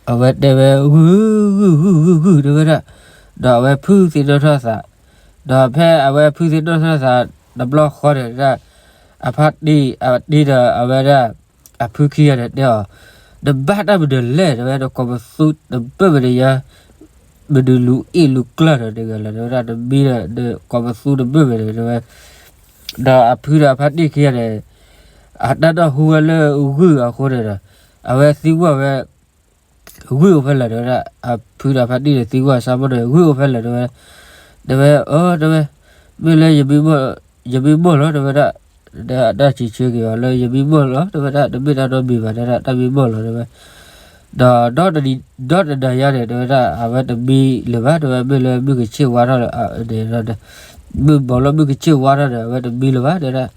အဝဲတဲဝဲ ဂုၢ် ဂုၢ် ဂုၢ် ဂုၢ် ဂုၢ် တဲဝဲဒၣ်, ဒီးအဝဲဖုသံနီၣ်ထီၣ်သး, ဒီးဖဲအဝဲဖုသံနီၣ်ထီၣ်သး တဘျီဃီန့ၣ်ဒၣ် အဖါတံၢ် အတံၢ်ဒီးအဝဲဒၣ် အဖုခံဂၤန့ၣ်တဲအီၤ, နဘၣ်တၢ်မနုၤလဲၣ် တဲဝဲ နကိးပသူတဘၣ်မနုၤညါ မနုၤလူၤအ့ၣ်လူၤကျၢၢ်ဒီးတဂၤလဲၣ် တဲဝဲဒၣ် နမံဒီး နကိးပသူတဘၣ်မနုၤ တဲဝဲ, ဒီးအဖုဒီးအဖါတံၢ်ခံဂၤန့ၣ် အတၢ်နၢ်ဟူဝဲလၢဂုၢ်အဃိန့ၣ်ဒီး အဝဲသံကွၢ်ဝဲ ဂုၢ်အိၣ်ဖဲလဲၣ် တဲဝဲဒၣ်, အဖုဒီးအဖါတံၢ်န့ၣ်သံကွၢ်စးမိၢ်န့ၣ် ဂုၢ်အိၣ်ဖဲလဲၣ် တဲဝဲ, တဲဝဲ အၢ တဲဝဲ, မ့ၢ်လၢ ယမံမီၢ်လီၤ တဲဝဲဒၣ်, ဒီးအတၢ်စံးဆၢက့ၤအီၤလၢ ယမံမီၢ်လီၤ တဲဝဲဒၣ်, တမ့ၢ်တၢ်နီတမံၤဘၣ် တဲဝဲဒၣ် တၢ်မံမီၢ်လီၤ တဲဝဲ, ဒီး ဒီတနၤညါန့ၣ် တဲဝဲဒၣ် အဝဲတမံလၢၤဘၣ် တဲဝဲ မ့ၢ်လၢမုၢ်ကဆ့ၣ်ဝါထီၣ်လၢ န့ၣ်ဒီး မုၢ်ဘီလၢမုၢ်ကဆ့ၣ်ဝါထီၣ်န့ၣ် အဝဲတမံလၢၤဘၣ် တဲဝဲဒၣ်,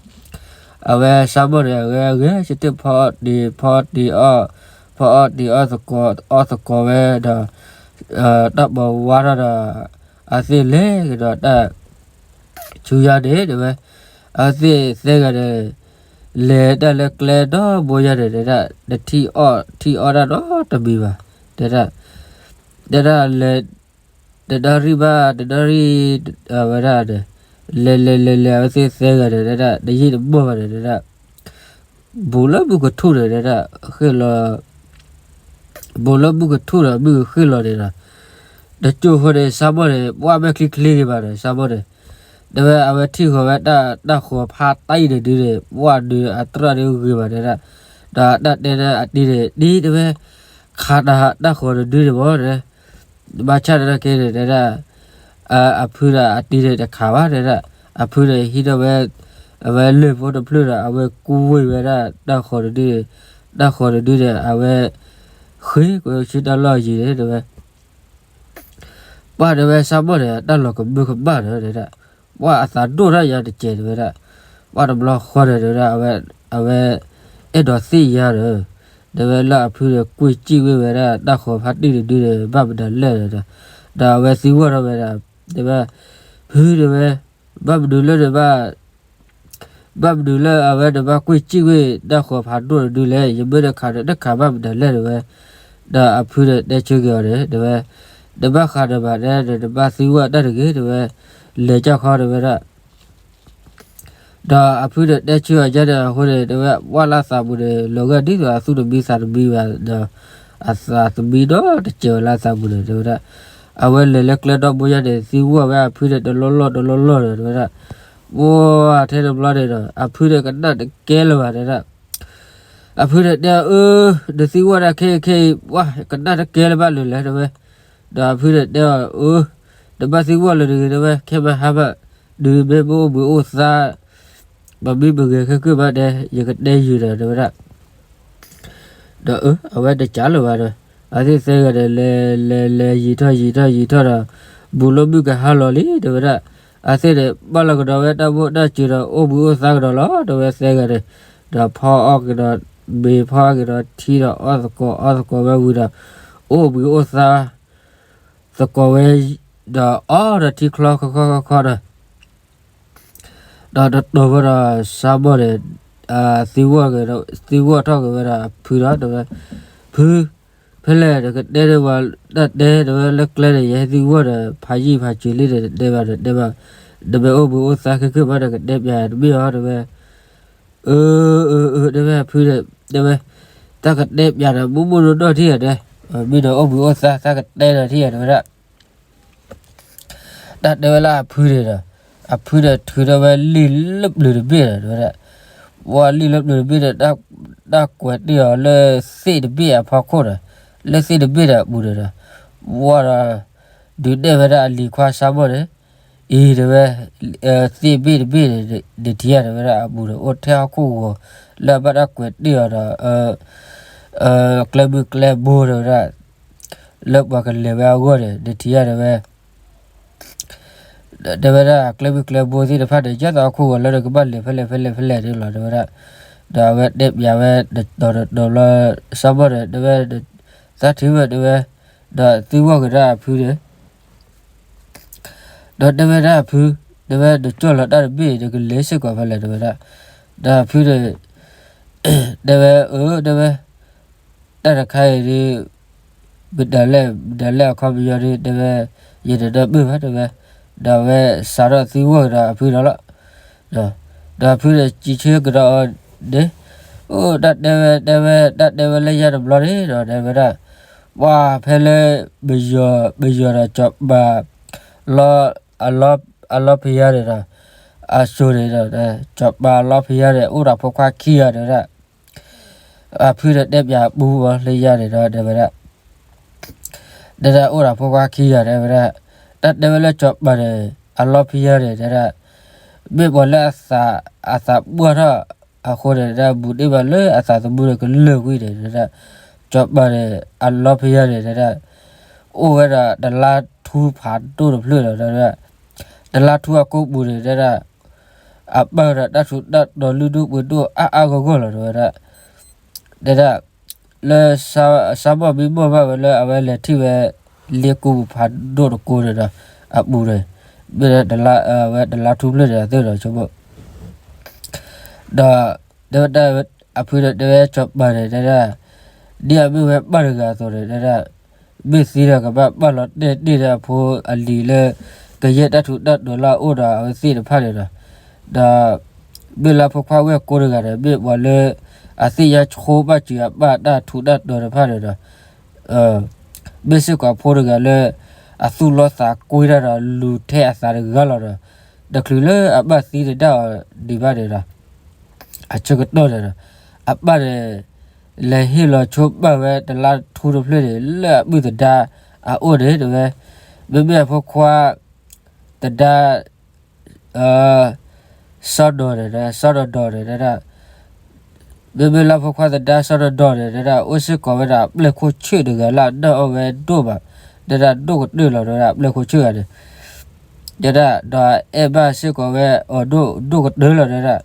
အဝဲစးမိၢ်န့ၣ် အဂဲၤဂဲၤဆၢထၢၣ်ဖီအီၣ်တ့ၤ ဖီအီၣ်တ့ၤအီၣ်, ဖီအီၣ်တ့ၤအီၣ်သကိး အီၣ်သကိးဝဲဒီး တၢ်ဘီဝါထီၣ်ဒီး အဝဲသ့ၣ်လဲၤကဒီးတၢ် ဆူညါန့ၣ် တဲဝဲ, အဝဲသ့ၣ်သၢဂၤန့ၣ် လဲၤတၢ်လၢကျဲဒီဘိယါန့ၣ် တဲဒၣ် တထံၣ်အီၣ်ထံၣ်အီတၢ်နီတမံၤဘၣ်, တဲဒၣ်, တဲဒၣ်လဲၤ တနၣ်ရံၣ်ဘၣ် တနၣ်ရံၣ် ဝဲဒၣ်န့ၣ် လဲၤလဲၤလဲၤလဲၤ အဝဲသ့ၣ်သၢဂၤန့ၣ် တဲဒၣ် တယံာ်တမီၢ်ဘၣ်န့ၣ် တဲဒၣ် ဘူးလၢမုၢ်ကထူၣ်န့ၣ် တဲဒၣ် ဃ့ၢ်လီၤ ဘူးလၢမုၢ်ကထူၣ်ဒီး မုၢ်ကဃ့ၢ်လီၤန့ၣ်ဒီး တကၠိၢ်ဃိန့ၣ် စးမိၢ်န့ၣ် ပှၢ်မဲာ်ချံချ့က့ၤဘၣ်န့ၣ် စးမိၢ်န့ၣ်, တဲဝဲ အဝဲထံၣ်ဃီၤဝဲတၢ်ဃီၤဖးတၢ်အံၤန့ၣ်ဒုန့ၣ် ပှၢ်ဒုးအသရၣ်ဒုဂ့ၤဘၣ်တဲဒၣ်, ဒီးတၢ်တဲန့ၣ်အတံၤန့ၣ် တံၤတဲဝဲ ခးတၢ်တၢ်ဃီၤတဒုန့ၣ်မ့ၢ်န့ၣ်, ဘၣ်ဆၣ်န့ၣ်တၢ်က့န့ၣ် တဲဒၣ် အဖုဒီးအတံၤန့ၣ်တခးဘၣ်တဲဒၣ်, အဖုန့ၣ်ဟံးထီၣ်ဝဲ အဝဲလၢၢ်ဖိတဖျၢၣ်ဒီး အဝဲကွံာ်ဝဲဒၣ်တၢ်ဃီၤတဒုန့ၣ်, တၢ်ဃီၤတဒုန့ၣ် အဝဲ ဃ့ကွံာ်ဆူတၢ်လီၢ်ယံၤန့ၣ် တဲဝဲ ပှၢ်တဲဝဲ စးမိၢ်န့ၣ် တၢ်လီၤကမၢကမၣ်န့ၣ်တဲဒၣ်, ပှၢ်အသးဒိၣ်ထီၣ်ယါတကဲးတဲဝဲဒၣ်, ပှၢ်တဘျီဃီန့ၣ်တဲဝဲဒၣ် အဝဲ အဲၣ်ဒိးသ့ၣ်ညါဒီး တဲဝဲလၢအဖုန့ၣ် ကွံာ်စံၣ်ဝ့ၢ်ဝဲဒၣ် တၢ်ဃီၤဖးတံၢ်တဒုန့ၣ် ဘၣ်မနုၤလဲၣ်ဒီး, ဒီးအဝဲသံကွၢ်ထီၣ်ဝဲဒၣ် တဲဝဲ ဖုတဲဝဲ ဘၣ်မနုၤလၢနဘၣ် ဘၣ်မနုၤလၢအဝဲနဘၣ်ကွံာ်စံၣ်ဝ့ၢ် တၢ်ဃီၤဖးဒိၣ်တဒုလဲၣ်, ယမ့ၢ်တခးဒီး တခးဘၣ်မနုၤလဲၣ်တဲဝဲ, ဒီးအဖုန့ၣ်တဲဆၢက့ၤအီၤန့ၣ် တဲဝဲ, နဘၣ်ဃးဒီးဘၣ်တဲ နဘၣ်သံကွၢ်တၢ်တဂ့ၤ တဲဝဲ, လဲၤကၢ်ခီတဲဝဲဒၣ် ဒီးအဖုန့ၣ်တဲဆၢအီၤယါန့ၣ်အဃိန့ၣ် တဲဝဲ ပှၢ်လၢအသးပူၤန့ၣ် လီၤဂာ်ဒ်သိးအသူၣ်တမံသးတမံဘၣ်ဒီး အသးသမံဒီတစဲးဝဲလၢအသးပူၤန့ၣ် တဲဝဲဒၣ်, အဝဲလဲၤလၢကျဲဒီဘိယါန့ၣ် သံကွၢ်ဝဲအဖုန့ၣ်တလီၢ်လီၢ်တလီၢ်လီၢ်န့ၣ် တဲဝဲဒၣ်, ပှၢ်ထဲတဘျီန့ၣ်ဒီး အဖုန့ၣ်ကနၣ်တကဲလၢၤဘၣ်တဲဒၣ် အဖုန့ၣ်တဲအီၤ အၢ နသံကွၢ်တၢ်ခဲအံၤခဲအံၤ ပှၢ်ကနၣ်တကဲလၢၤဘၣ်လၢၤလဲၣ်တဲဝဲ, ဒီးအဖုန့ၣ်တဲအီၤ အၢ တဘၣ်သံကွၢ်လၢၤတဂ့ၤတဲဝဲ ခဲမဟါဘၣ် ဒုးမ့ၢ်ပအိၣ်ဘှံးအိၣ်သါ ပမံပဂဲၤခဲကၢၢ်ဘၣ်တဲ ယကတဲယုာ်ဒီးတဲဝဲဒၣ် ဒီးအဝဲတကးလၢၤဘၣ်ဒီး အဝဲသ့ၣ်သၢဂၤဒီး လဲၤလဲၤလဲၤယံာ်ထီၣ်ယံာ်ထီၣ်ယံာ်ထီၣ်ဒီး ဘူးလၢမုၢ်ကဟါလီၤလံ တဲဝဲဒၣ်, အသ့ၣ်န့ၣ် ဘၣ်လီၤကဒီးဝဲတၢ်ဘိၣ်တၢ်စၢၤဒီး အိၣ်ဘှံးအိၣ်သါကဒီးလီၤ တဲဝဲသၢဂၤန့ၣ်, ဒီးဖီအီၣ်က့ၤဒီး မ့ၤဖီအီၣ်က့ၤဒီးထံဒီး အီၣ်သကိးအီသကိးဝဲဝံၤဒီး အိၣ်ဘှံးအိၣ်သါ သကိးဝဲ ဒီးအီၣ်ဒီးထံချီခီခီခီခီဒီး ဒီးတတီၤဝဲဒီး ဆါဘီၣ်န့ၣ် သံဝီၢ်က့ၤဒီး သံဝီၢ်ထီၣ်က့ၤဝဲဒီးအဖုဒီး တဲဝဲ, ဖု, ဖဲလဲၣ်နကတဲန့ၢ်ဝဲ တၢ်တဲ တဲဝဲ လၢကျဲန့ၣ် ယဟဲသံဝီၢ်ဒီး ဖးယံာ်ဖးစၢၤလံန့ၣ် တတဲဘၣ်ဒီး တဲဘၣ်, နမ့ၢ်အိၣ်ဘှံးအိၣ်သါခဲကဲဘၣ် နကတဲပျးတဘ့ၣ်အီၤ တဲဝဲ, အၢ အၢ အၢ တဲဝဲ ဖုန့ၣ် တဲဝဲ, တၢ်ကတဲပျးဒီး မုၢ်မုၢ်နီၢ်နီၢ်ထံၣ်ဧါတဲ, မ့ၢ်ဒီးအိၣ်ဘှံးအိၣ်သါ တၢ်ကတဲဒီးထံၣ်ဧါ တဲဝဲဒၣ် တၢ်တဲဝဲလၢအဖုန့ၣ်ဒီး အဖုန့ၣ်ထုးထီၣ်ဝဲလံာ်လၢပျၢၤတဘ့ၣ်ဒီး တဲဝဲဒၣ်, ဝံၤလံာ်လၢပျၢၤတဘ့ၣ်ဒီး တၢ်ကွဲးတ့ၢ်အီၤလၢသ့ၣ်တဘ့ၣ်အဖီခိၣ်ဒီး လၢသ့ၣ်တဘ့ၣ်ဒီးအပူၤန့ၣ်ဒီး ဝံၤဒီး ဒုးနဲၣ်ဝဲဒၣ်အလံၤခွါဆါဘီၣ်န့ၣ်, အံၤ တဲဝဲ, သ့ၣ်ဘ့ၣ်တဘ့ၣ်န့ၣ် ဒုးထံၣ်ဧါ တဲဝဲဒၣ် အပူၤန့ၣ် အိၣ်ထဲဟီၣ်ခိၣ်ဂီၤ လၢအဘၣ်တၢ်ကွဲးတ့ၢ်အီၤဒီး ကျဲမုၢ်ကျဲဘိ တဲဝဲဒၣ် လၢပှၤကလဲၤဝဲအဂီၢ်န့ၣ် ဒုးထံၣ်ဧါ တဲဝဲ, တဲဝဲဒၣ် ကျဲမုၢ်ကျဲဘိသ့ၣ်တဖၣ်န့ၣ် ယဲသိးဟီၣ်ခိၣ်ဂီၤလၢနကဘၣ်လဲၤဖဲလဲၣ်ဖဲလဲၣ်ဖဲလဲၣ်န့ၣ်လီၤ တဲဝဲဒၣ်, ဒီးအဝဲတဲပျးဝဲ တတီၤတတီၤဘျီ ဆါဘီၣ်န့ၣ် တဲဝဲ, သးထံၣ်ဝဲ တဲဝဲ, ဒီးသံဝီၢ်က့ၤဒၣ်အဖုန့ၣ် ဒီးတဲဝဲဒၣ်အဖု, တဲဝဲ နကၠီၣ်လီၤတၢ်တဘ့ၣ် နကလဲၤစ့ၢ်ကီးဖဲလဲၣ် တဲဝဲဒၣ်, ဒီးအဖုန့ၣ် တဲဝဲ အၢ တဲဝဲ, တၢ်တခါအံၤဒုး မတၤလဲၣ် မတၤလဲၣ်အခီပညီဒုး တဲဝဲ, ယတဒၢဘၣ်ဘၣ် တဲဝဲ, ဒီးအဝဲစးထီၣ်သံဝီၢ်က့ၤဒီးအဖုဒီးလီၤ. ဒီးအဖုန့ၣ်စံးဆၢကဒီးအီၤန့ၣ်, အိၣ်တၢ်တဲဝဲ တဲဝဲ တၢ်တဲဝဲလၢညါတဘျီန့ၣ်ဒီး တဲဝဲဒၣ်, ပှၤဖဲလၢ ပယီၤ ပယီၤဒီးစီၤပၤ လီ အလီဖယါန့ၣ်ဒီး အစိၤန့ၣ်ဒီး စီၤပၤအလီဖယါန့ၣ် အိၣ်ဒီးဖိခွါခံဂၤ တဲဝဲဒၣ်, အဖုန့ၣ်တဲပျးပူၤအီၤလၢညါန့ၣ်ဒီး တဲဝဲဒၣ်, တဲဒၣ်အိၣ်ဒီးဖိခွါခံဂၤ တဲဝဲဒၣ်, တၢ်တဲဝဲလၢစီၤပၤန့ၣ် အလီဖယါန့ၣ် တဲဒၣ်, မ့ၢ်ပှၤလၢအသး အသးပှၢ်ထီၣ်အဃိန့ၣ် တဲဒၣ် ဘူးတ့ၢ်ဘၣ်လၢအသးသမူန့ၣ်ကလၢာ်ကွံာ်န့ၣ် တဲဒၣ်, စီၤပၤန့ၣ် အလီဖယါန့ၣ် တဲဒၣ်, အိၣ်ဝဲဒီးတလါထူဖးဒိၣ်တဖျၢၣ်ဒီး တဲဒၣ်, တလါထူအကိာ်ပူၤန့ၣ် တဲဒၣ်, အပၢ်ဒီးတၢ်ထူးတၢ်တီၤလုၢ်ဒိၣ်ပှ့ၤဒိၣ်အါအါဂီၢ်ဂီၢ်လီၤ တဲဝဲဒၣ်, တဲဒၣ်, လၢ ဆါဘီၣ်မံဘီၣ်ဘၣ်ဝဲလၢအဝဲလဲၤထံၣ်ဝဲ လ့ကူပူၤဖးဒိၣ်တကိးန့ၣ်ဒီး အပူၤန့ၣ်, မ့ၢ်ဝဲတလါထူဖျၢၣ်န့ၣ် အသ့ၣ်ဒီးဆိကမိၣ် ဒီး တဲဝဲဒၣ် အဖုန့ၣ် တဲဝဲစီၤပၤန့ၣ် တဲဒၣ်, ဒ်အမ့ၢ်ဝဲပၢ်တဂၤအသိးန့ၣ် တဲဒၣ်, မ့ၢ်သံဒီးကဘၣ်ပာ်လီၤတဲာ်တ့ၢ်ဒီးအဖိအလံၤလၢ ကယဲၢ်တၢ်ထူးတၢ်တီၤလၢအအိၣ်ဒီးအဝဲသ့ၣ်တဖၣ်န့ၣ်ဒီး, ဒီး မ့ၢ်လၢဖိခွါဝဲၢ်ကိတဂၤန့ၣ် မ့ၢ်ပှၤလၢ အသ့ၣ်ညါဆိဘၣ်စၢၤအပၢ်တၢ်ထူးတၢ်တီၤတဖၣ်န့ၣ်ဒီး မ့ၢ်စ့ၢ်ကီးဖိတဂၤလၢ အသူၣ်လီသးကွံတၢ်ဒီး လူၤထဲအသးတဂၤလီၤဒီး, တချုးလၢအဘၣ်သံတဒၣ်အီၤဒံးဘၣ်န့ၣ်ဒီး, အဆၢကတီၢ်န့ၣ်ဒီး အပၢ်န့ၣ် လဲၤဟ့ၣ်လီၤဆိပာ်ဝဲတလါထူတဖျၢၣ်န့ၣ် လၢအပုၢ်သဒါအအိၣ်န့ၣ် တဲဝဲ, မ့မ့ၢ်အဖိခွါ သဒါ စီၤဒီၤန့ၣ် စီၤဒီၤဒီၤန့ၣ် တဲဒၣ်, မ့မ့ၢ်လၢဖိခွါသဒါစီၤဒီၤဒီၤန့ၣ် တဲဒၣ် အိၣ်စ့ၢ်ကီးဝဲဒၣ်အပျဲၢ်ခိၣ်ဆၢၣ်တဂၤ လၢအနၢ်အီၣ်ဝဲဒိၣ်ဘၣ်, တဲဒၣ် ဒိၣ်ကတၢၢ်လီၤ တဲဒၣ် အပျဲၢ်ခိၣ်ဆၢၣ်ဂၤန့ၣ်, တဲဒၣ် ဒီးအအဲၣ်ဘၣ်စ့ၢ်ကီးဝဲအီၤဒိၣ်ဒိၣ်ကတၢၢ်လီၤ တဲဒၣ်,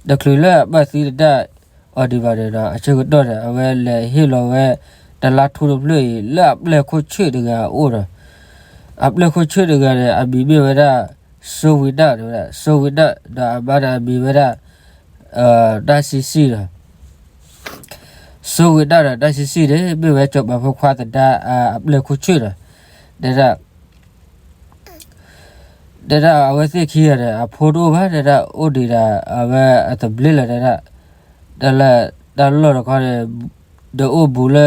တချုးလၢအဘၣ်သံတဒၣ်အီၤဒံးဘၣ်န့ၣ်ဒီး အဆၢကတီၢ်န့ၣ် အဝဲလဲၤဟ့ၣ်လီၤဝဲ တလါထူတဖျၢၣ်အံၤ လၢအပျဲၢ်ခိၣ်ဆၢၣ်တဂၤအအိၣ်ဒီး အပျဲၢ်ခိၣ်ဆၢၣ်တဂၤန့ၣ် အမံၤမ့ၢ်ဝဲဒၣ် စိဝံၤဒၣ် တဲဝဲဒၣ် စိဝံၤဒၣ် ဒီးအမါန့ၣ်အမံၤဝဲဒၣ် တၢ်ဆံဆံၣ်ဒီး စိဝံၤဒၣ်ဒီးတၢ်ဆံဆံၣ်န့ၣ် မ့ၢ်ဝဲစီၤပၤဖိခွါသဒါ အပျဲၢ်ခိၣ်ဆၢၣ်ဒီး တဲဒၣ် တဲဒၣ်အဝဲသ့ၣ်ခံဂၤန့ၣ် အဖိတအိၣ်ဘၣ် တဲဒၣ် အိၣ်ဒံးဒၣ်အဝဲအသဘျ့လီၤ တဲဒၣ်, တၢ်လၢ တၢ်လီၢ်တခီန့ၣ် တအိၣ်ဘူးလၢ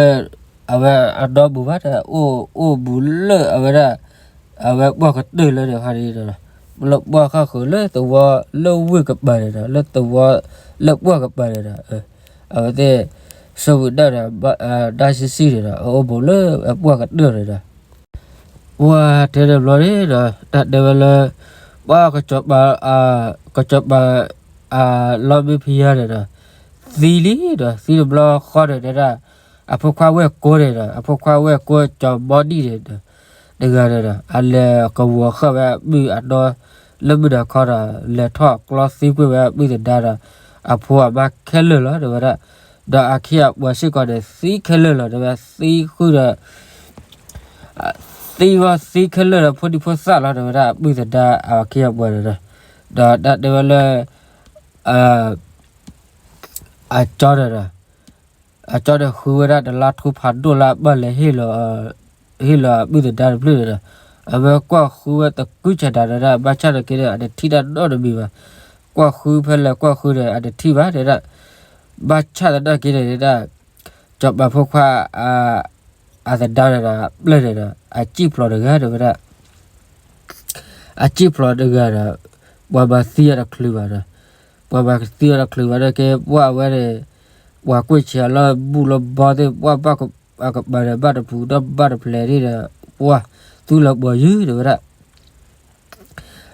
အဝဲအဒီဘူးဘၣ် တဲဒၣ် အိၣ်ဘူးလၢအဝဲဒၣ် အဝဲပှၢ်ကတၢၢ်လၢန့ၣ်ခီန့ၣ်ဒီး လၢပှၢ်ဃၣ်ဃုာ်လၢသဝီလၢဝ့ၢ်ကပၤန့ၣ်ဒီး လၢသဝီလၢပှၢ်ကပၤန့ၣ်ဒီး အဝဲသ့ၣ် စိဝံၤဒၣ်ဒီး တၢ်ဆံဆံၣ်န့ၣ်ဒီး အအိၣ်ဘူးလၢအပှၢ်ကတၢၢ်န့ၣ်ဒီး ပှၢ်ထဲန့ၣ်ဘျီန့ၣ်ဒီး တၢ်တဲဝဲလၢ ပှၢ်ကစီၤပၤ ကစီၤပၤ အလီမ့ၢ်ဖံယါန့ၣ်ဒီး သံလံဒီး သံတဘျီဃီန့ၣ် တဲဒၣ် အဖိခွါဝဲၢ်ကိန့ၣ်ဒီး အဖိခွါဝဲၢ်ကိစီၤဘီဒံၣ်န့ၣ်ဒီး တဂၤန့ၣ်ဒီး အလဲၤကဝီၤဃာ်ဝဲအပုၢ်အဒီ လၢမုၢ်နၤခီဒီး လဲၤထီၣ်ကျီသံကွံာ်ဝဲအပုၢ်သဒါဒီး အဖိအမါခဲလၢာ်လီၤ တဲဝဲဒၣ်. ဒီးအခ့အပှၤစ့ၢ်ကီးန့ၣ် သံခဲလၢာ်လီၤ တဲဝဲ, သံဃုာ်ဒီး သံဝဲသံခဲလၢာ်ဒီး ဖိဒံဖိသၣ်လီၤ တဲဝဲဒၣ် အပုၢ်သဒါအခ့အပှၤန့ၣ်ဒီး, ဒီးတၢ်တဲဝဲလၢ အကၠီန့ၣ်ဒီး အကၠီန့ၣ်ဃုဝဲဒၣ်တလါထူဖးဒိၣ်လၢအဘၣ်လဲၤ ဟ့ၣ်လီၤအပုၢ်သဒါတဖျၢၣ်န့ၣ်ဒီး, အဝဲကွၢ်ဃုဝဲသကုၤဆးဒးဒီး ဘၣ်ဆၣ်သနာ်က့န့ၣ် အတထံၣ်တၢ်နီတမံၤဘၣ်. ကွၢ်ဃုဖဲလဲၣ်ကွၢ်ဃုန့ၣ် အတထံၣ်ဘၣ် တဲဒၣ်. ဘၣ်ဆၣ်သနာ်က့န့ၣ် တဲဒၣ် စီၤပၤဖိခွါ အသဒါန့ၣ်ဒီး အပျဲၢ်န့ၣ်ဒီး အစံၣ်ဖျိးတဂၤ တဲဝဲဒၣ်. အစံၣ်ဖျိးတဂၤဒီး ပှၤမၤသံအီၤတချုးဘၣ်ဒီး, ပှၤမၤသံအီၤတချုးဘၣ်ဒီး ကဲပှၢ်ဝဲန့ၣ် ပှၤကွၢ်ဆဲးလၢဘူၣ်လၢဘီသ့ၣ် ပှၢ်ဘၣ်ကပၤန့ၣ် ဘၣ်တပူၤဒီးဘၣ်တဖျဲးန့ၣ်ဒီး ပှၢ်သူလီၤပှီၤယုၢ် တဲဝဲဒၣ်.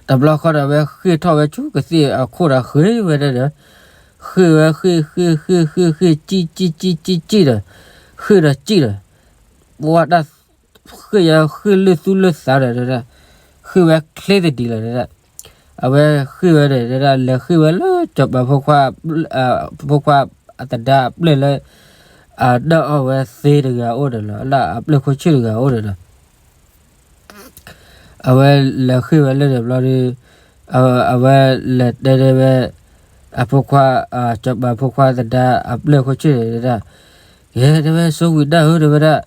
တဘျီဃီဒီး အဝဲဃ့ၢ်ထီၣ်ဝဲဆူကသ့ၣ်အခိၣ်ဒီး ဃ့ၢ်ဝဲဒၣ်ဒီး, ဃ့ၢ်ဝဲဃ့ၢ်ဃ့ၢ်ဃ့ၢ်ဃ့ၢ်ဃ့ၢ် စံၣ်စံၣ်စံၣ်စံၣ်စံၣ်ဒီး, ဃ့ၢ်ဒီးစံၣ်ဒီး, ပှၢ်တၢ်ဃ့ၢ်ယါဃ့ၢ်လၢသူၣ်လၢသးဒီး တဲဒၣ်, ဃ့ၢ်ဝဲချ့သဒံးလီၤ တဲဒၣ်. အဝဲဃ့ၢ်ဝဲန့ၣ် တဲဒၣ် လဲၤဃ့ၢ်ဝဲလၢစီၤပၤဖိခွါ ဖိခွါအသဒါအပျဲၢ်လၢ အဒၢၣ်အီၣ်ဝဲသ့တဂၤအအိၣ်န့ၣ်လီၤ, လၢအပျဲၢ်ခိၣ်ဆ့ၣ်တဂၤအအိၣ်န့ၣ်ဒီး အဝဲလဲၤဃ့ၢ်ဝဲလၢန့ၣ်ဘျီဒီး အဝဲလဲၤတဲတဲဝဲ အဖိခွါ စီၤပၤဖိခွါသဒါအပျဲၢ်ခိၣ်ဆ့ၣ်န့ၣ် တဲဒၣ်, ကဲ တဲဝဲ စိဝံၤဒၣ်ဧၢ တဲဝဲဒၣ်,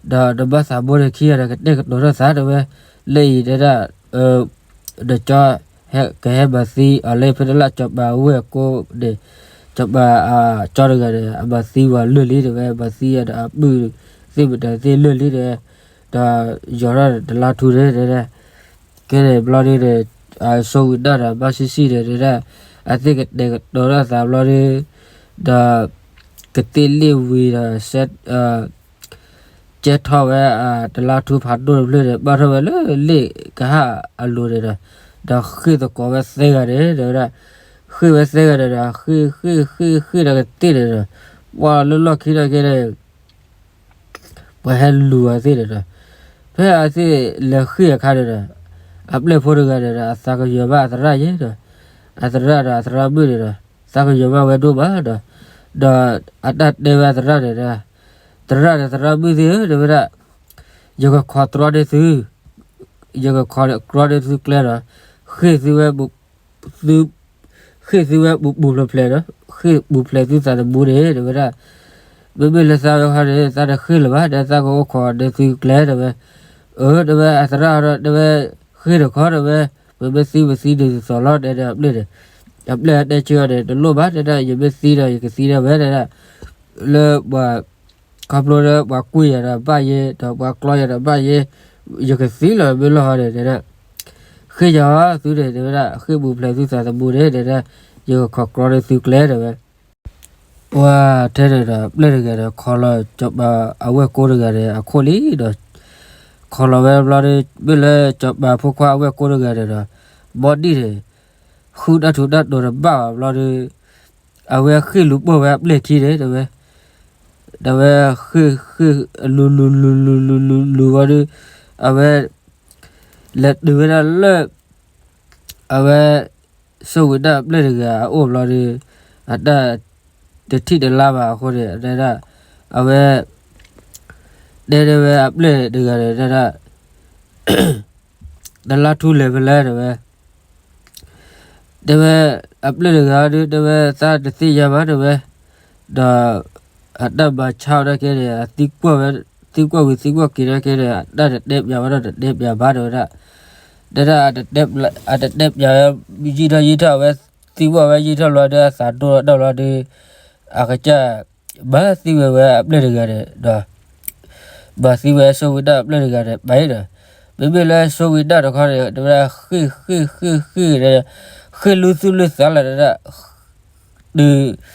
ဒီးနဘၣ်သးဘိန့ၣ်ခံဂၤဒီး ကတဲာ်ကတီၤထီၣ်သး တဲဝဲ, လၢအံၤ တဲဒၣ် နကၠီ ကဟဲမၤသံအီၤလၢဖဲတလၢစီၤပၤအဝဲၢ်ကိန့ၣ်, စီၤပၤကၠီတဂၤန့ၣ် အမၤသံဝဲလၢာ်လံ တဲဝဲ, မၤသံအီၤဒီးအပုၢ်သ့ၣ်မတၤသ့ၣ်လၢာ်လံ တဲဝဲ, ဒီးယီၤထီၣ်တလါထူန့ၣ် တဲဒၣ်. ကဲန့ၣ်ဘျီန့ၣ် စိဝံၤဒၣ်ဒီး ဘၣ်ဆံးဆံးန့ၣ် တဲဒၣ်, အသ့ၣ်ကတဲာ်ကတီၤထီၣ်သးဘျီဒီး ဒီး ကသ့ၣ်လ့ၣ်ဝံၤဒီး ကဲထီၣ်ဝဲ တလါထူဖးဒိၣ်တဖျၢၣ်န့ၣ် ဘၣ်ထီၣ်ဝဲလၢလ့ၣ်ကဟၣ်အလိၤန့ၣ်ဒီး, ဒီးဃ့ၢ်သကိးဝဲသၢဂၤန့ၣ် တဲဝဲဒၣ်, ဃ့ၢ်ဝဲသၢဂၤန့ၣ်ဒီး ဃ့ၢ်ဃ့ၢ်ဃ့ၢ်ဃ့ၢ်ဒီးကသ့ၣ်န့ၣ်ဒီး, ပှၢ်လၢလီၢ်ခံဒီးကဲန့ၣ် ပှၤဟဲလူၤအီၤသ့ၣ်န့ၣ်ဒီး, ဖဲအသ့ၣ်လဲၤဃ့ၢ်အခါန့ၣ်ဒီး, အပျဲၢ်ဖိတဂၤန့ၣ်ဒီး အသးကယီၤဘၣ်အသရၣ်ယဲဒီး, အသရၣ်ဒီးအသရၣ်မုၣ်န့ၣ်ဒီး သးကယီၤဘၣ်ဝဲဒိၣ်မးဒီး, ဒီးအတၢ်တဲဝဲအသရၣ်န့ၣ်ဒီး, သရၣ်ဒီးသရၣ်မုၣ်သ့ၣ်ဧၢ တဲဝဲဒၣ်, ယကခိးတြီန့ၢ်သု, ယကခိးတြီန့ၢ်သုကျဲဒီး, ဃ့ၢ်သုဝဲ သု ဃ့ၢ်သုဝဲပူၤပူၤဖျဲးဖျဲးဒီး, ဃ့ၢ်ပူၤဖျဲးသုသးသမူန့ၣ် တဲဝဲဒၣ်, မ့မ့ၢ်လၢသးဝဲခီန့ၣ် သးတဃ့ၢ်လၢၤဘၣ် တဲ သးကအိၣ်ခိးန့ၢ်သုကျဲ တဲဝဲ, အၢ တဲဝဲ အသရၣ်ဒီး တဲဝဲ, ဃ့ၢ်တခီ တဲဝဲ, ပမ့ၢ်သံပသံဒ်သိးသိးလီၤ တဲဒၣ်အပျဲၢ်န့ၣ်, အပျဲၢ်တဲဆၢအီၤန့ၣ် တလိၣ်ဘၣ် တဲဒၣ် ယမ့ၢ်သံဒီး ယကသံဒၣ်ဝဲ တဲဒၣ်, လၢပှၤ ခီဖျိလၢပှၤကွံာ်ယၤဒီးဘၣ်ယဲ ဒီးပှၤကျီယၤဒီးဘၣ်ယဲ, ယကသံလီၤမ့ၢ်လီၤဟီန့ၣ် တဲဒၣ်, ဃ့ၢ်ယၤသုန့ၣ် တဲဝဲဒၣ် ဃ့ၢ်ပူၤဖျဲးသုသးသမူန့ၣ် တဲဒၣ်, ယကခိးတြီန့ၢ်သုကျဲ တဲဝဲ, ပှၢ်ထဲန့ၣ်ဒီး ပျဲၢ်တဂၤဒီး ခိးလီၤစီၤပၤအဝဲၢ်ကိတဂၤန့ၣ် အခိၣ်လံဒီး, ခိးလီၤဝဲဘျီဒီး မ့ၢ်လၢစီၤပၤဖိခွါအဝဲၢ်ကိတဂၤန့ၣ်ဒီး, ဘီဒံၣ်န့ၣ် ဃုတၢ်ထူးတၢ်တီၤတဘၣ်ဘၣ်ဘျီဒီး, အဝဲဃ့ၢ်လူၤပိာ်ဝဲအပျဲၢ်ခံန့ၣ် တဲဝဲ, ဒီးဝဲဃ့ၢ်ဃ့ၢ် လူၤလူၤလူၤလူၤလူၤလူၤလူၤဝံၤဒီး, အဝဲ လဲၤတုၤဝဲဒၣ်လၢ အဝဲ စိဝံၤဒၣ်အပျဲၢ်တဂၤအအိၣ်ဘျီဒီး, အတၢ်တထံၣ်တလါဘၣ်အဃိန့ၣ် တဲဒၣ်, အဝဲ တဲတဲဝဲအပျဲၢ်တဂၤန့ၣ် တဲဒၣ်, တလါထူလဲၤဖဲလဲၣ် တဲဝဲ တဲဝဲ, အပျဲၢ်တဂၤဒီး တဲဝဲ သးတသ့ၣ်ညါဘၣ် တဲဝဲ, ဒီး အတၢ်မၤဆါအီၤဒၣ်ကဲန့ၣ် အသံကွၢ်ဝဲ, သံကွၢ်ဝံၤသံကွၢ်က့ၤဒၣ်ကဲန့ၣ် အတၢ်တတဲပၠးဝဲဒီးတတဲပၠးဘၣ် တဲဝဲဒၣ်, တဲဒၣ် အတတဲပၠးဝဲ ယံာ်ထီၣ်ယံာ်ထီၣ် အဝဲသံကွၢ်ဝဲယံာ်ထီၣ်ဘျီဒီး အသးဒိၣ်ထီၣ်ဘျီဒီး အကစၢ် မၤသံဝဲဝဲအပျဲၢ်တဂၤန့ၣ်ဒီး, မၤသံဝဲစိဝံၤဒၣ်အပျဲၢ်တဂၤန့ၣ် ပာ်အံၤဒီး, မ့မ့ၢ်လၢစိဝံၤဒၣ်တခီန့ၣ် တဲဝဲဒၣ်ဃ့ၢ်ဃ့ၢ်ဃ့ၢ်ဃ့ၢ်န့ၣ်, ဃ့ၢ်လူသူၣ်လူသးလီၤ တဲဒၣ်, တုၤ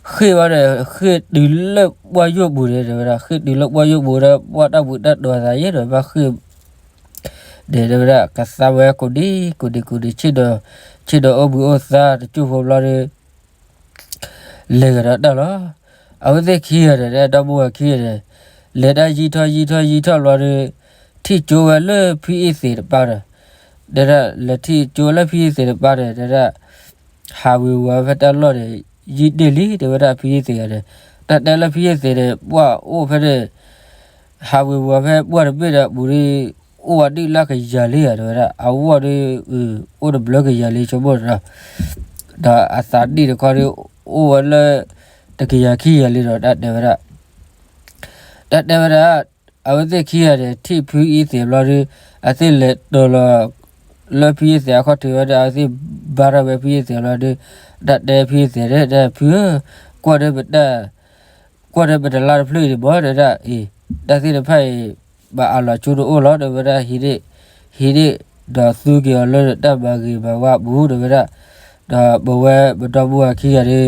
ဃ့ၢ်ဝဲန့ၣ် ဃ့ၢ်တုၤလၢပှၢ်ယိာ်ပူၤန့ၣ် တဲဝဲဒၣ် ဃ့ၢ်တုၤလၢပှၢ်ယိာ်ပူၤဒီး ပှၢ်တၢ်ပူၤတၢ်တီၤသးယဲဒီး ဘၣ်ဃ့ၢ် န့ၣ် တဲဝဲဒၣ် ကသါဝဲကိးဒံကိးဒံကိးဒံ ဆ့ၣ်နီၤ ဆ့ၣ်နီၤအိၣ်ဘှံးအိၣ်သါတစိၢ်ဖိဘျီဒီး လဲၤကဒီးတၢ်လီၤ. အဝဲသ့ၣ်ခံဂၤန့ၣ် ဒီပုၢ်ဝဲၢ်ခံဂၤန့ၣ် လဲၤတၢ်ယံာ်ထီၣ်ယံာ်ထီၣ်ယံာ်ထီၣ်ဘျီဒီး ထံၣ်ကၠိဝဲလၢဖုအ့ၣ်သ့ၣ်တပၤဒီး တဲဒၣ်လဲၤထံၣ်ကၠိလၢဖုယ့ၢ်သဲးတပၤန့ၣ် တဲဒၣ် ဟးဝ့ၤဝီၤဖဲတၢ်လီၢ်န့ၣ် ယံာ်ဒ့ၣ်လံ တဲဝဲဒၣ်ဖုယ့ၢ်သဲးဂၤန့ၣ်, တၢ်တဲလၢဖုယ့ၢ်သဲးန့ၣ် ပှၢ်အိၣ်ဖဲန့ၣ် ဟးဝ့ၤဝီၤဖဲပှၢ်တဘ့ၣ်ဒီး အပူၤဒီး အိၣ်ဝဲဒံၣ်လၢကယၤလံဧါ တဲဝဲဒၣ် အဝီၢ်ဒီး အိၣ်တဘျၢကယၤလံဆိကမိၣ်ဒီး ဒီးအသးဒံၣ်တခီဒီး အိၣ်ဝဲလၢ တကယၤခံကယၤလံဒီး တၢ်တဲဝဲဒၣ် တၢ်တဲဝဲဒၣ် အဝဲသ့ၣ်ခံဂၤန့ၣ် ထံၣ်ဖုယ့ၢ်သဲးဘျီဒီး အဝဲသ့ၣ်လဲၤတီၤလီၤ လၢဖုယ့ၢ်သဲးအခီၣ်ထံးဝဲဒီး အဝဲသ့ၣ်ဘါထီၣ်ဝဲဖုယ့ၢ်သဲးဘျီဒီး တၢ်တဲဖုယ့ၢ်သဲးန့ၣ် တဲဖုဧၢ, ကွၢ်ဒီးပတၢ် ကွၢ်ဒီးပတလါတဖျၢၣ်အံၤန့ၣ်မ့ၢ် တဲဒၣ်အံၤ တၢ်သ့ၣ်တဖၣ်အံၤ ဘၣ်အးလီၤဆူတအိၣ်လီၤ တဲဝဲဒၣ် ဟံးန့ၢ် ဟံးန့ၢ် ဒီးသူက့ၤအီၤလၢတၢ်မၤဂ့ၤမၤဝါအပူၤ တဲဝဲဒၣ်, ဒီးပဝဲပဒီပုၢ်ဝဲၢ်ခံဂၤဒီး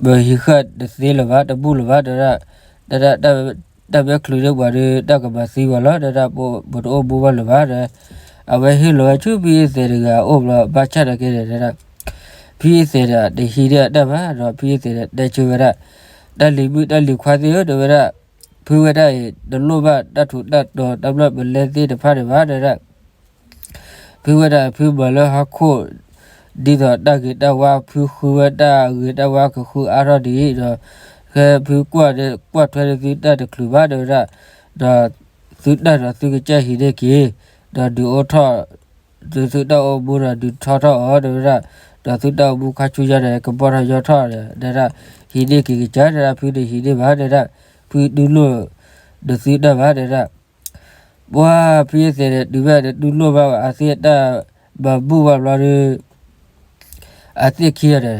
ပဟံးဃာ်တသ့လၢၤဘၣ် တဘူၣ်လၢၤဘၣ် တဲဝဲဒၣ်, တဲဒၣ် တၢ်မ့ၢ်ချုးန့ၢ်ပှၤဒီး တၢ်ကမၤသံပှၤလီၤ တဲဒၣ် ပတအိၣ်မူဘၣ်လၢၤဘၣ်ဒီး အဝဲဟ့ၣ်လီၤဝဲဆူဖုယ့ၢ်သဲးတဂၤအအိၣ်ဘျီ ဘၣ်ဆၣ်နာ်က့န့ၣ် တဲဒၣ် ဖုယ့ၢ်သဲးဒီး တဟံးန့ၢ်အတၢ်ဘၣ်ဒီး ဖုယ့ၢ်သဲးဒီးတဲဆၢဝဲဒၣ်, တၢ်လံၤမုၣ်တၢ်လံၤခွါသ့ၣ်ဧၢ တဲဝဲဒၣ်, ဖုဝဲဒၣ်အံၤ တလိၣ်ဘၣ်တၢ်ထူးတၢ်တီၤ တၢ်ဘျၢၣ်ပလဲသ့ၣ်တဖၣ်န့ၣ်ဘၣ် တဲဒၣ် ဖုဝဲဒၣ်ဖုမၤလၢဟီၣ်ခိၣ် ဒ်သိးတၢ်ဂ့ၤတၢ်ဝါ ဖုဃုဝဲတၢ်ဂ့ၤတၢ်ဝါကဃုအါထီၣ်ဒ်အံၤဒီး ဖဲဖုကွၢ်န့ၣ် ကွၢ်ထွဲန့ၢ်သုတၢ်တချုးဘၣ် တဲဝဲဒၣ်, ဒီးသုတၢ်ဒီးသုကစၢ်ဟံးန့ၢ်က့ၤ, ဒီးဒုးအိၣ်ထီၣ် သုသုတၢ်အိၣ်မူဒီးဒုးထီထီၣ်အီၤ တဲဝဲဒၣ်, ဒီးသုတၢ်အိၣ်မူခါဆူညါန့ၣ် ကဘီၣ်ထီၣ်ညီထီၣ်ဒီး တဲဒၣ်, ဟံးန့ၢ်က့ၤကစၢ် တဲဒၣ် ဖုန့ၣ်ဟံးန့ၢ်ဘၣ် တဲဒၣ်, ဖုတူၢ်လိာ် ဒီးသုတၢ်ဘၣ် တဲဒၣ် ပှၢ်ဖုယ့ၢ်သဲးန့ၣ် တုၤမ့ၢ်န့ၣ်တူၢ်လိာ်ဘၣ် အဝဲသ့ၣ်အတၢ်မၤဘူၣ်ဘၣ်ဘျီဒီး အဝဲသ့ၣ်ခံဂၤန့ၣ် ဒီထီၣ်ကဒီးအ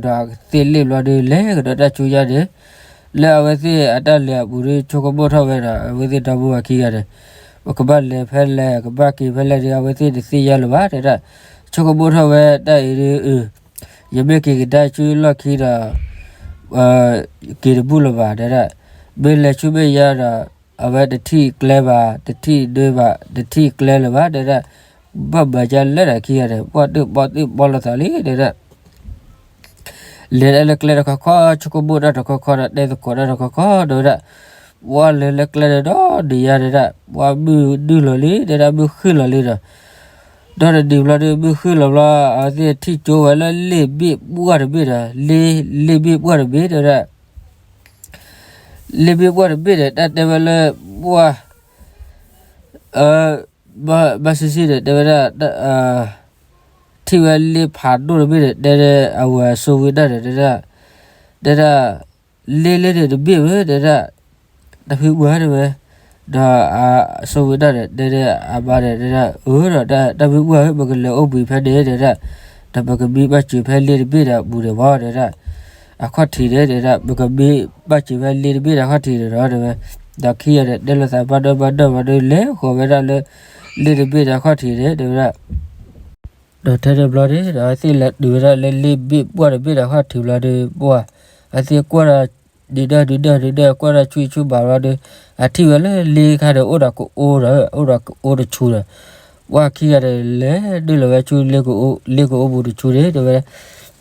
ဝဲသ့ၣ်လ့ၣ်ဘျီဒီး လဲၤကဒီးတၢ်ဆူညါန့ၣ် လၢအဝဲသ့ၣ်အတၢ်လဲၤအပူၤဒီး ဆိကမိၣ်ထီၣ်ဝဲဒီး အဝဲသ့ၣ်ဒီပုၢ်ဝဲၢ်ခံဂၤန့ၣ် ပကဘၣ်လဲၤဖဲလဲၣ် ကဘၣ်က့ၤဖဲလဲၣ်ဒီး အဝဲသ့ၣ်တသ့ၣ်ညါလၢၤဘၣ် တဲဒၣ်, ဆိကမိၣ်ထီၣ်ဝဲတၢ်အံၤဒီး ယမ့ၢ်က့ၤကဒါဆူလီၢ်ခံဒီး က့ၤတဘူၣ်လၢၤဘၣ် တဲဒၣ်, မ့ၢ်လဲၤဆူမဲာ်ညါဒီး အဝဲတထံၣ်ကျဲဘၣ် တထံၣ်ဒၢဘၣ် တထံၣ်ကျဲလၢၤဘၣ် တဲဒၣ်, ဘၣ်မၤဒ်လဲၣ်ဒီးခံဂၤန့ၣ် ပှၢ်တဘီၣ်တဘီၣ်လိာ်သးလံ တဲဒၣ် လဲၤဒၣ်လၢကျဲတခီခီ ဆိကမိၣ်တၢ်တခီခီဒီး တဲသကိးတၢ်တခီခီ တဲဝဲဒၣ်, ပှၢ်လဲၤလၢကျဲန့ၣ်ဒီး ဒုးယါ တဲဒၣ်, ပှၢ်မုၢ်ဒုၣ်လီၤလံ တဲဒၣ် မုၢ်ဃ့ၢ်လီၤလံဒီး ဒီးတနံၤဘျီဒီး မုၢ်ဃ့ၢ်လီၤဘျီ အဝဲသ့ၣ်ထံၣ်ကၠိဝဲလၢလ့ၣ်ဘ့ၣ်ပှၢ်တဘ့ၣ်ဒီး လ့ၣ် လ့ၣ်ဘ့ၣ်ပှၢ်တဘ့ၣ် တဲဝဲဒၣ်, လ့ၣ်ဘ့ၣ်ပှၢ်တဘ့ၣ်န့ၣ် တၢ်တဲဝဲလၢ ပှၢ် ဘၣ်ဆံးဆံးန့ၣ် တဲဝဲဒၣ် ထံၣ်ဝဲလ့ၣ်ဖးဒိၣ်တဘ့ၣ်န့ၣ် တဲဒၣ်အဝၤစိဝံၤဒၣ်န့ၣ် တဲဒၣ်, တဲဒၣ် လ့ၣ်လၢန့ၣ်တဘ့ၣ်ဝဲ တဲဒၣ်, တၢ်ဖုပှၢ်တဲဝဲ, ဒီးအစိဝံၤဒၣ်န့ၣ် တဲဒၣ်အမါန့ၣ် တဲဒၣ် အၢဒီး တၢ်ဖုပှၢ်ဧၢ ပကလဲၤအိၣ်ဘှံးဖဲန့ၣ် တဲဒၣ်, ဒီးပကမံဘၣ်စၢၤဖဲလ့ၣ်တဘ့ၣ်ဒီးအပူၤန့ၣ်မ့ၢ် တဲဒၣ်, အခီၣ်ထံးန့ၣ် တဲဒၣ် ပကမံဘၣ်စၢၤဖဲလ့ၣ်တဘ့ၣ်ဒီးအခီၣ်ထံးန့ၣ်ဒီး တဲဝဲ, ဒီးခံဂၤန့ၣ် တဲလိာ်သးဘၣ်ဒၢဘၣ်ဒၢဘၣ်ဒီး လဲၤဃီၤဝဲဒၣ်လၢ လ့ၣ်တဘ့ၣ်ဒီးအခီၣ်ထံးန့ၣ် တဲဝဲဒၣ် ဒီးထဲန့ၣ်ဘျီန့ၣ်ဒီး အဝဲသ့ၣ်လဲၤတုၤဝဲဒၣ်လၢလ့ၣ်ဘ့ၣ်ပှၢ်တဘ့ၣ်ဒီးအခီၣ်ထံးဘျီဒီး ပှၢ် အဝဲသ့ၣ်ကွၢ်ဒီး ဒုးဒၢဒုးဒၢဒုးဒၢ ကွၢ်ဒီးဆူအံၤဆူဘၣ်ဘျီဒီး အထံၣ်ဝဲလၢလ့ၣ်ခါန့ၣ် အိၣ်ဒီးကအိဒီး အိၣ်ဒီးကအိတဆူဒီး ပှၢ်ခံဂၤန့ၣ် လဲၤဒုးလီၤဝဲဆူ လ့ၣ်ကအိပူၤတဆူန့ၣ် တဲဝဲ ဒီး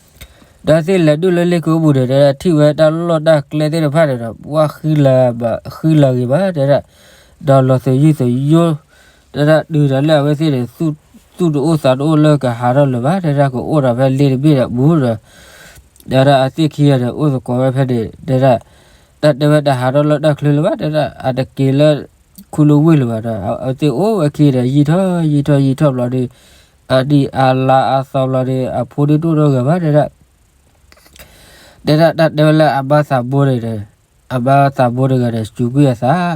သ့ၣ်လဲၤဒုးလၢလ့ၣ်ကအိပူၤန့ၣ် ထံၣ်ဝဲတၢ်လီၢ်တၢ်ကျဲသ့ၣ်တဖၣ်န့ၣ်ဒီး ပှၢ်ဃံလၤဂ့ၤဘၣ် တဲဒၣ်, ဒီးလီၤသယုၢ်သယိ တဲဒၣ် တုၤဒီးလၢအဝဲသ့ၣ်န့ၣ် သူၣ်တအိၣ်သးတအိၣ်လၢကဟးထီၣ်လၢၤဘၣ် တဲဒၣ် ကအိၣ်ဒီးဖဲလ့ၣ်တဘ့ၣ်ဒီးပူၤဒီး တဲဒၣ် အဝဲသ့ၣ်ခံဂၤန့ၣ် အိၣ်သကိးဝဲဖဲန့ၣ် တဲဒၣ်, တၢ်တဲဝဲတဟးထီၣ်လၢတၢ်ချၢလၢၤဘၣ် တဲဒၣ် အတက့ၤလၢ ခူလၢဝ့ၢ်လၢၤဘၣ်ဒီး အဝဲသ့ၣ်အိၣ်ဝဲခံဒီး ယံာ်ထီၣ်ယံာ်ထီၣ်ယံာ်ထီၣ်ဘျီဒီး အနံၣ်အလါအသီဘျီဒီး အဖိဒၣ်တအိၣ်နီတဂၤဘၣ် တဲဒၣ် တဲဒၣ် တၢ်တဲဝဲလၢအမါသးဘိန့ၣ်ဒီး အမါသးဘိတဂၤန့ၣ် စူၤကွံာ်အသး,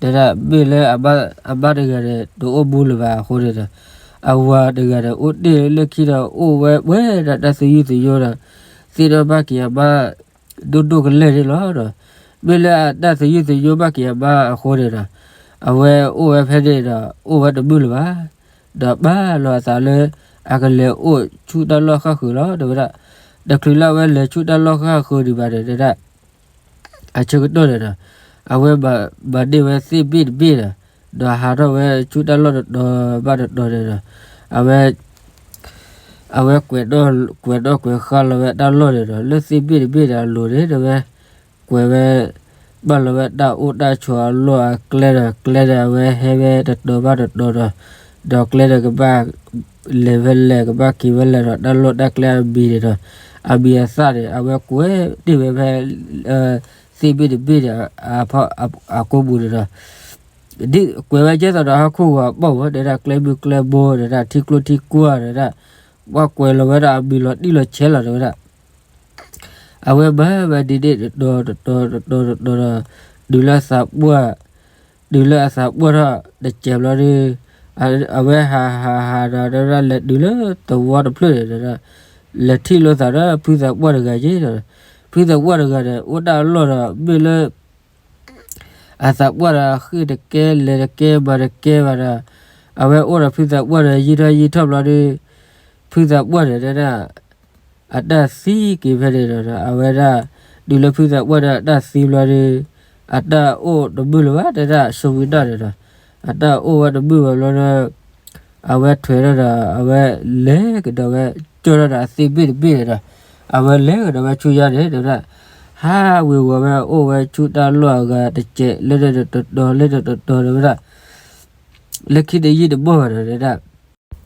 တဲဒၣ် မ့ၢ်လၢအမါတဂၤန့ၣ် တအိၣ်မူလၢၤဘၣ်အဃိန့ၣ်ဒီး အဝၤတဂၤန့ၣ် အိၣ်တ့ၢ်လၢခံဒီး အိၣ်ဝဲပှဲၤဒီးတၢ်သယုၢ်သယိဒီး သ့ၣ်နီၣ်ဘၣ်က့ၤအမါ ဒိၣ်ဒိၣ်ကလဲာ်န့ၣ်လီၤဒီး မ့ၢ်လၢအတၢ်သယုၢ်သယိဘၣ်က့ၤအမါအဃိန့ၣ်ဒီး အဝဲအိၣ်ဝဲဖဲန့ၣ်ဒီး အိၣ်ဝဲတမုာ်လၢၤဘၣ် ဒီးပာ်လီၤအသးလၢ အကလဲၤအိၣ်ဆူတၢ်လီၢ်ဃၣ်ဃုာ်လီၤ တဲဝဲဒၣ်. တချုးလၢအဝဲလဲၤဆူတၢ်လီၢ်ဃၣ်ဃုာ်ဒံးဘၣ်န့ၣ် တဲဒၣ် အဆၢကတီၢ်န့ၣ်ဒီး အဝဲမၤန့ၢ်ဝဲသ့ၣ်ဘ့ၣ်တဘ့ၣ်ဒီး ဒီးဟးထီၣ်ဝဲဆူတၢ်လီၢ်တတီၤဘၣ်တတီၤန့ၣ်ဒီး အဝဲ အဝဲကွဲးနီၣ်ကွဲးနီၣ်ကွဲးဃါလီၤဝဲတၢ်လီၢ်န့ၣ်ဒီး လၢသ့ၣ်ဘ့ၣ်တဘ့ၣ်ဒီးအလိၤန့ၣ် တဲဝဲ ကွဲးဝဲ ဘၣ်လီၤဝဲတၢ်အိၣ်တၢ်ဆိးအလီၢ်အကျဲဒီး ကျဲဒီးအဝဲဟဲဝဲတတီၤဘၣ်တတီၤဒီး ဒီးကျဲဒီးကဘၣ်လဲၤဖဲလဲၣ် ကဘၣ်က့ၤဖဲလဲၣ်ဒီး တၢ်လီၢ်တၢ်ကျဲအမံၤန့ၣ်ဒီး အမံၤအသၣ်န့ၣ် အဝဲကွဲးတ့ၢ်ဝဲဖဲ သ့ၣ်ဘ့ၣ်တဘ့ၣ်န့ၣ် အကိးပူၤန့ၣ်ဒီး ဒ်ကွဲးဝဲကဲသိးဒီးဟီၣ်ခိၣ်ဂီၤအဘီၣ်ဝဲ တဲဒၣ် ကျဲမုၢ်ကျဲဘိ တဲဒၣ် ထံကျိထံကွၢ် တဲဒၣ် ပှၤကွဲးလီၤဝဲဒၣ်အမံၤလီၤတံၢ်လီၤဆဲးလီၤ တဲဝဲဒၣ်. အဝဲမၤဝဲဒ်န့ၣ်တတီၤတတီၤတတီၤတတီၤဒီး တုၤလၢအသးပှၢ် တုၤလၢအသးပှၢ်ထီၣ်တစဲးဘျီဒီး အဝဲဟးဟးဟးဒီး တဲဝဲဒၣ် လဲၤတုၤလၢသဝီတဖျၢၣ်န့ၣ်ဒီး လဲၤထံၣ်လိာ်သးဒီးဖုသးပှၢ်တဂၤက့ၤဒီး ဖုသးပှၢ်တဂၤန့ၣ် အိၣ်တၢ်အလီၢ်ဒီး မ့ၢ်လၢ အသးပှၢ်ဒီး ဃ့ၢ်တကဲ လဲၤတကဲ မၤတကဲဘၣ်ဒီး အဝဲအိၣ်ဒီးဖုသးပှၢ်ဒီး ယံာ်ထီၣ်ယံာ်ထီၣ်ဘျီဒီး ဖုသးပှၢ်န့ၣ် တဲဒၣ် အတၢ်သံက့ၤဖဲန့ၣ်ဒီး အဝဲဒၣ် တုၤလၢဖုသးပှၢ်ဒီး အတၢ်သံဘျီဒီး အတၢ်အိၣ်တမုာ်လၢၤဘၣ် တဲဒၣ် စိဝံၤဒၣ်န့ၣ်ဒီး အတၢ်အိၣ်ဝဲတမုာ်ဘၣ်ဘျီဒီး အဝဲထွဲထီၣ်ဒီး အဝဲလဲၤကဒီးဝဲ ကၠီထီၣ်ဒီးအသ့ၣ်ဘ့ၣ်တဘ့ၣ်န့ၣ်ဒီး အဝဲလဲၤကဒီးဝဲဆူညါန့ၣ် တဲဝဲဒၣ် ဟးဝ့ၤဝီၤဝဲ အိၣ်ဝဲဆူတၢ်လီၢ်အဂၤတစဲး လၢန့ၣ်တတီၤ လၢန့ၣ်တတီၤ တဲဝဲဒၣ် လၢခံတယံာ်တမီၢ်ဘၣ်ဒီး တဲဒၣ်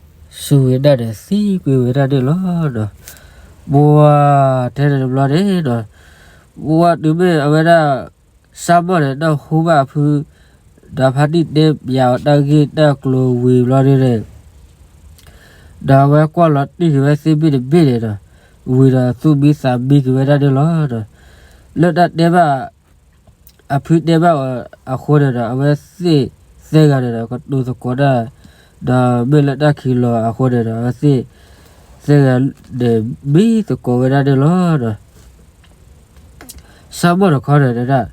စိဝံၤဒၣ်န့ၣ်သံကွံာ်ဝဲဒၣ်န့ၣ်လီၤဒီး ပှၤထဲန့ၣ်တဘျီန့ၣ်ဒီး ပှၤတုၤမ့ၢ်အဝဲဒၣ် စၢ်မီၢ်န့ၣ် နၢ်ဟူဘၣ်အဖု ဒီးဖါတံၢ်တဲပၠးအီၤတၢ်ဂ့ၢ်တၢ်ကျိၤဝံၤဘျီန့ၣ် ဒီးအဝဲကွၢ်လီၤတံၢ်က့ၤဝဲသ့ၣ်ဘ့ၣ်တဘ့ၣ်န့ၣ်ဒီး ဝံၤဒီးသူၣ်မံသးမံက့ၤဝဲဒၣ်န့ၣ်လီၤဒီး လၢတၢ်တဲဘၣ် အဖုတဲဘၣ်အီၤအဃိန့ၣ်ဒီး အဝဲသ့ၣ်သၢဂၤန့ၣ်ဒီး ကတိၤသကိးတၢ် ဒီးမ့ၢ်လၢတၢ်ခံးလီၤအဃိန့ၣ်ဒီး အဝဲသ့ၣ်သၢဂၤန့ၣ် မံသကိးဝဲဒၣ်န့ၣ်လီၤဒီး စၢ်မီၢ်တခီန့ၣ် တဲဒၣ်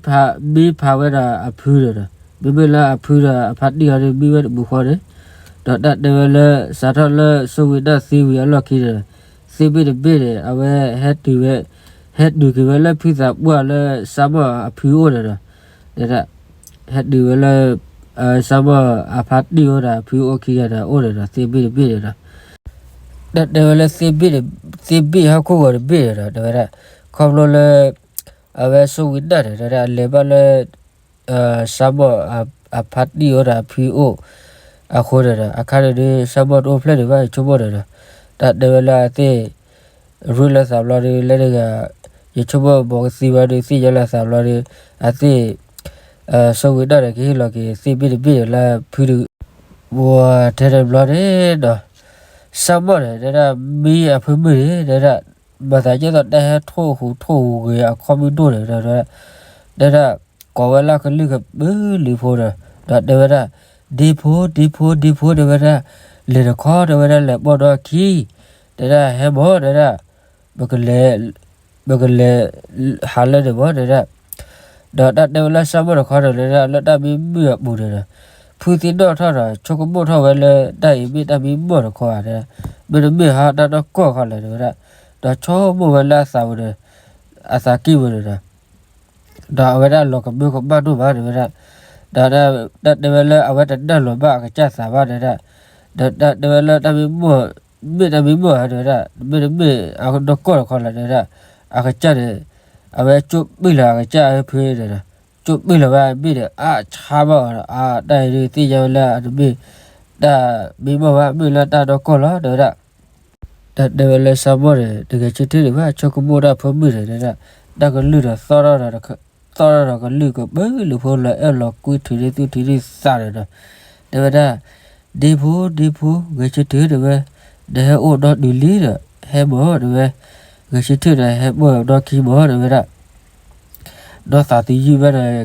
မံဖး မံဖးဝဲဒၣ်အဖုန့ၣ်ဒီး မ့မ့ၢ်လၢအဖုဒီးအဖါတံၢ်အီၤန့ၣ် မံဝဲတပူၤဃီန့ၣ် ဒီးတၢ်တဲဝဲလၢ စးထီၣ်လၢစိဝံၤဒၣ်သံဝံၤအလီၢ်ခံန့ၣ်ဒီး သ့ၣ်ဘ့ၣ်တဘ့ၣ်န့ၣ် အဝဲဟဲတုၤဝဲ ဟဲတုၤက့ၤဝဲလၢဖုသးပှၢ်လၢစၢ်မီၢ်အဖုအိၣ်န့ၣ်ဒီး တဲဒၣ် ဟဲတုၤဝဲလၢ စၢ်မီၢ်အဖါတံၢ်အိၣ်ဒီးအဖုအိၣ်ခံဂၤဒီးအိၣ်န့ၣ်ဒီး သ့ၣ်ဘ့ၣ်တဘ့ၣ်န့ၣ်ဒီး တၢ်တဲဝဲလၢ သ့ၣ်ဘ့ၣ်ဟီၣ်ခိၣ်ဂီၤတဘ့ၣ်န့ၣ်ဒီး တဲဝဲဒၣ် ခီဖျိလၢ အဝဲစိဝံၤဒၣ်န့ၣ် တဲဝဲဒၣ် လဲၤဘၣ်လၢ စၢ်မီၢ်အဖါတံၢ်အိၣ်ဒီးအဖုအိၣ်အဃိန့ၣ်ဒီး အခါန့ၣ်ဒီး စၢ်မီၢ်တအိၣ်ဖျဲၣ်ဒံးဘၣ် ယဆိကမိၣ်န့ၣ်ဒီး တၢ်တဲဝဲလၢအသ့ၣ် ရ့လိာ်သးဘျီဒီး လၢတဂၤ ယဆိကမိၣ်ဘီကသံဘျီဒီး သ့ၣ်ညါလိာ်သးဘျီဒီး အသ့ၣ် စိဝံၤဒၣ်န့ၣ် ကဟ့ၣ်လီၤက့ၤသ့ၣ်ဘ့ၣ်တဘ့ၣ်န့ၣ်လၢဖုတဂၤ ပှၤထဲန့ၣ်ဘျီန့ၣ်ဒီး စၢ်မီၢ်န့ၣ် တဲဒၣ် မံအဖုမုၢ်န့ၣ် တဲဒၣ် မၤသးဒ်သိးတၢ်ဟဲထိၣ်ဟူးထိၣ်ဟူးဂ့ၤအခီၣ်မုၢ်ဒိၣ်န့ၣ်ဒီး တဲဒၣ် ကိးဝဲလၢကလုၢ်ကပုာ်လုာ်ဖိဒီး ဒီးတဲဝဲဒၣ် ဒ့ဖိ ဒ့ဖိ ဒ့ဖိ တဲဝဲဒၣ် လဲၤတခီ တဲဝဲဒၣ် လဲၤပိာ်ဒီခံ တဲဒၣ် ဟဲမၢ တဲဒၣ် ပကလဲၤ ပကလဲၤ ဟးလၢန့ၣ်မၢ တဲဒၣ် ဒီးတၢ်တဲဝဲလၢစၢ်မီၢ်တခီန့ၣ် တဲဒၣ် လၢတၢ်မံမုာ်အပူၤန့ၣ်ဒီး ဖုသ့ၣ်နီၣ်ထီၣ်ဒီး ဆိကမိၣ်ထီၣ်ဝဲလၢ တၢ်အံၤမ့ၢ်တၢ်မံမီၢ်တခီဧါ တဲဒၣ် မ့တမ့ၢ်ဟီတၢ်နီၢ်ကီၢ်ခီလဲၣ် တဲဝဲဒၣ် ဒီးဆိကမိၣ်ဝဲလၢအသးပူၤန့ၣ် အသးကံၢ်ပူၤန့ၣ်ဒီး ဒီးအဝဲဒၣ်လီၤကမၢကမၣ်ဒိၣ်မး တဲဝဲဒၣ် ဒီးတၢ်တဲဝဲလၢအဝဲတနၢ်လီၤဘၣ်အကစၢ်သးဘၣ် တဲဝဲဒၣ် ဒီးတၢ်တဲဝဲလၢတၢ်မံမီၢ် မ့ၢ်တၢ်မံမီၢ်ဧါ တဲဝဲဒၣ် မ့တမ့ၢ်အနီၢ်ကီၢ်တခီလဲၣ် တဲဝဲဒၣ် အကစၢ်န့ၣ် အဝဲကၠိပံၢ်လၢအကစၢ်အဖုန့ၣ်ဒီး ကၠိပံၢ်လၢၤဝဲမ့ၢ်ဒီး အါဆါဘၣ်အီၤဒီး အတၢ်အံၤဒုးသ့ၣ်ညါဝဲလၢအတမ့ၢ် တၢ်မံမီၢ်ဘၣ် မ့ၢ်လၢတၢ်နီၢ်ကီၢ်လီၤ တဲဝဲဒၣ် တၢ်တဲဝဲလၢစၢ်မီၢ်န့ၣ် တဂဲၤဆၢထၢၣ်ဒံးဘၣ် ဆိကမိၣ်တၢ်ဖိမုၣ်န့ၣ် တဲဒၣ် တၢ်ကလုၢ်ဒီး သီၣ်ထီၣ်ဒီးကလုၢ်ကပုာ်လုာ်ဖိလီၤအဲၣ်လီၤကွံထုးန့ၢ်သူၣ်ထုးန့ၢ်သးန့ၣ်ဒီး တဲဝဲဒၣ် ဒ့ဖိ ဒ့ဖိ ဂဲၤဆၢထၢၣ် တဲဝဲ နဟဲအိၣ်ဒီဒုးလံဒီး ဟဲမၢ တဲဝဲ ဂဲၤဆၢထၢၣ်ဒီးဟဲပိာ်ဒီခံမၢ တဲဝဲဒၣ် ဒီးသးသယုၢ်ဘၣ်ဒီး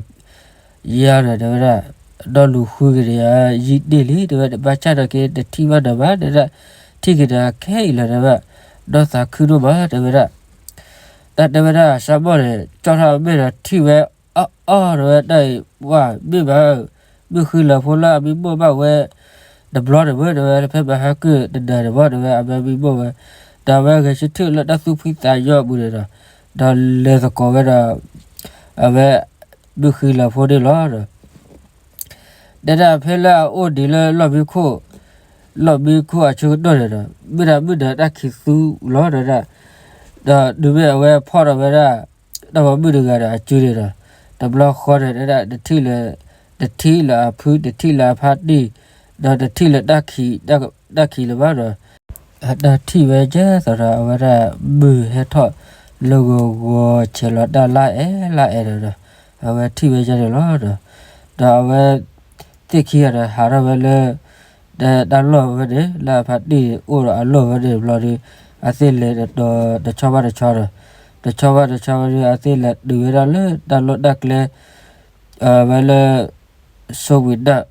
ယၤဒီး တဲဝဲဒၣ် ဒီလူၤဃုက့ၤဒီးယၤ ယံာ်တ့ၢ်လံ တဲဝဲ တဘၣ်ဆၣ်ဒီးက့ၤ တထံၣ်ဘၣ်နၤဘၣ် တဲဝဲဒၣ် ထံၣ်က့ၤဒီးခဲအံၤလီၤ တဲဝဲ ဒီးသးခုဒိၣ်မး တဲဝဲဒၣ် တၢ်တဲဝဲဒၣ် စၢ်မီၢ်န့ၣ် ကၠီထီၣ်အမဲာ်ဒီးထံၣ်ဝဲ အီၣ်အီၣ် တဲဝဲ တၢ်အံၤ ပှၤမ့ၢ်ဘၣ် မုၢ်ဃံလၤဖိလၢအမံမီၢ်ဘၣ်ဝဲ တဘျီန့ၣ်မ့ၢ် တဲဝဲ ဖဲမဟါကၢၢ်တနၤန့ၣ်မ့ၢ် တဲဝဲ အမံမီၢ်ဝဲ ဒီးအဝဲဂဲၤဆၢထၢၣ်လၢတၢ်သူၣ်ဖှံသးညီအပူၤန့ၣ်ဒီး ဒီးလဲၤသကိးဝဲဒီး အဝဲ မုၢ်ဃံလၤဖိန့ၣ်လီၤ. တဲဒၣ်ဖဲလၢအအိၣ်ဒံးလၢလီၢ်မံခိၣ်, လီၢ်မံခိၣ်အဆၢကတီၢ်န့ၣ်ဒီး မုၢ်နၤမုၢ်နၤတၢ်ခံးသူလီၤ တဲဒၣ်, ဒီးတုၤမ့ၢ်အဝဲဖီၣ်ဒီးဝဲဒၣ် တၢ်ပိာ်မုၣ်တဂၤဒီးအစုန့ၣ်ဒီး တဘျီဃီန့ၣ် တဲဒၣ် တထံၣ်လၢ တထံၣ်လၢအဖု တထံၣ်လၢအဖါတံၢ် ဒီးတထံၣ်လၢတၢ်ခံးလၢၤဘၣ်ဒီး တၢ်ထံၣ်ဝဲယဲသိးဒီး အဝဲဒၣ်မုၢ်ဟဲထီၣ်လၢဂီၤဂီၤဆဲးလီၤတၢ်လၢအအဲၣ်လၢအအဲၣ်ဒီး အဝဲထံၣ်ဝဲယဲန့ၣ်လီၤဒီး ဒီးအဝဲသ့ၣ်ခံဂၤဒီးဟးထီၣ်ဝဲလၢ တၢ်လီၢ်ဝဲန့ၣ် လၢအဖါတံၢ်အိၣ်ဒီးအလီၢ်ဝဲန့ၣ်ဘျီဒီး အဝဲသ့ၣ်လဲၤတတီၤတဆီဘၣ်တဆီဒီး တဆီဘၣ်တဆီဝဲဒီး အဝဲသ့ၣ်လဲၤတုၤဝဲဒၣ်လၢတၢ်လီၢ်တၢ်ကျဲ အဝဲလၢ စိဝံၤဒၣ်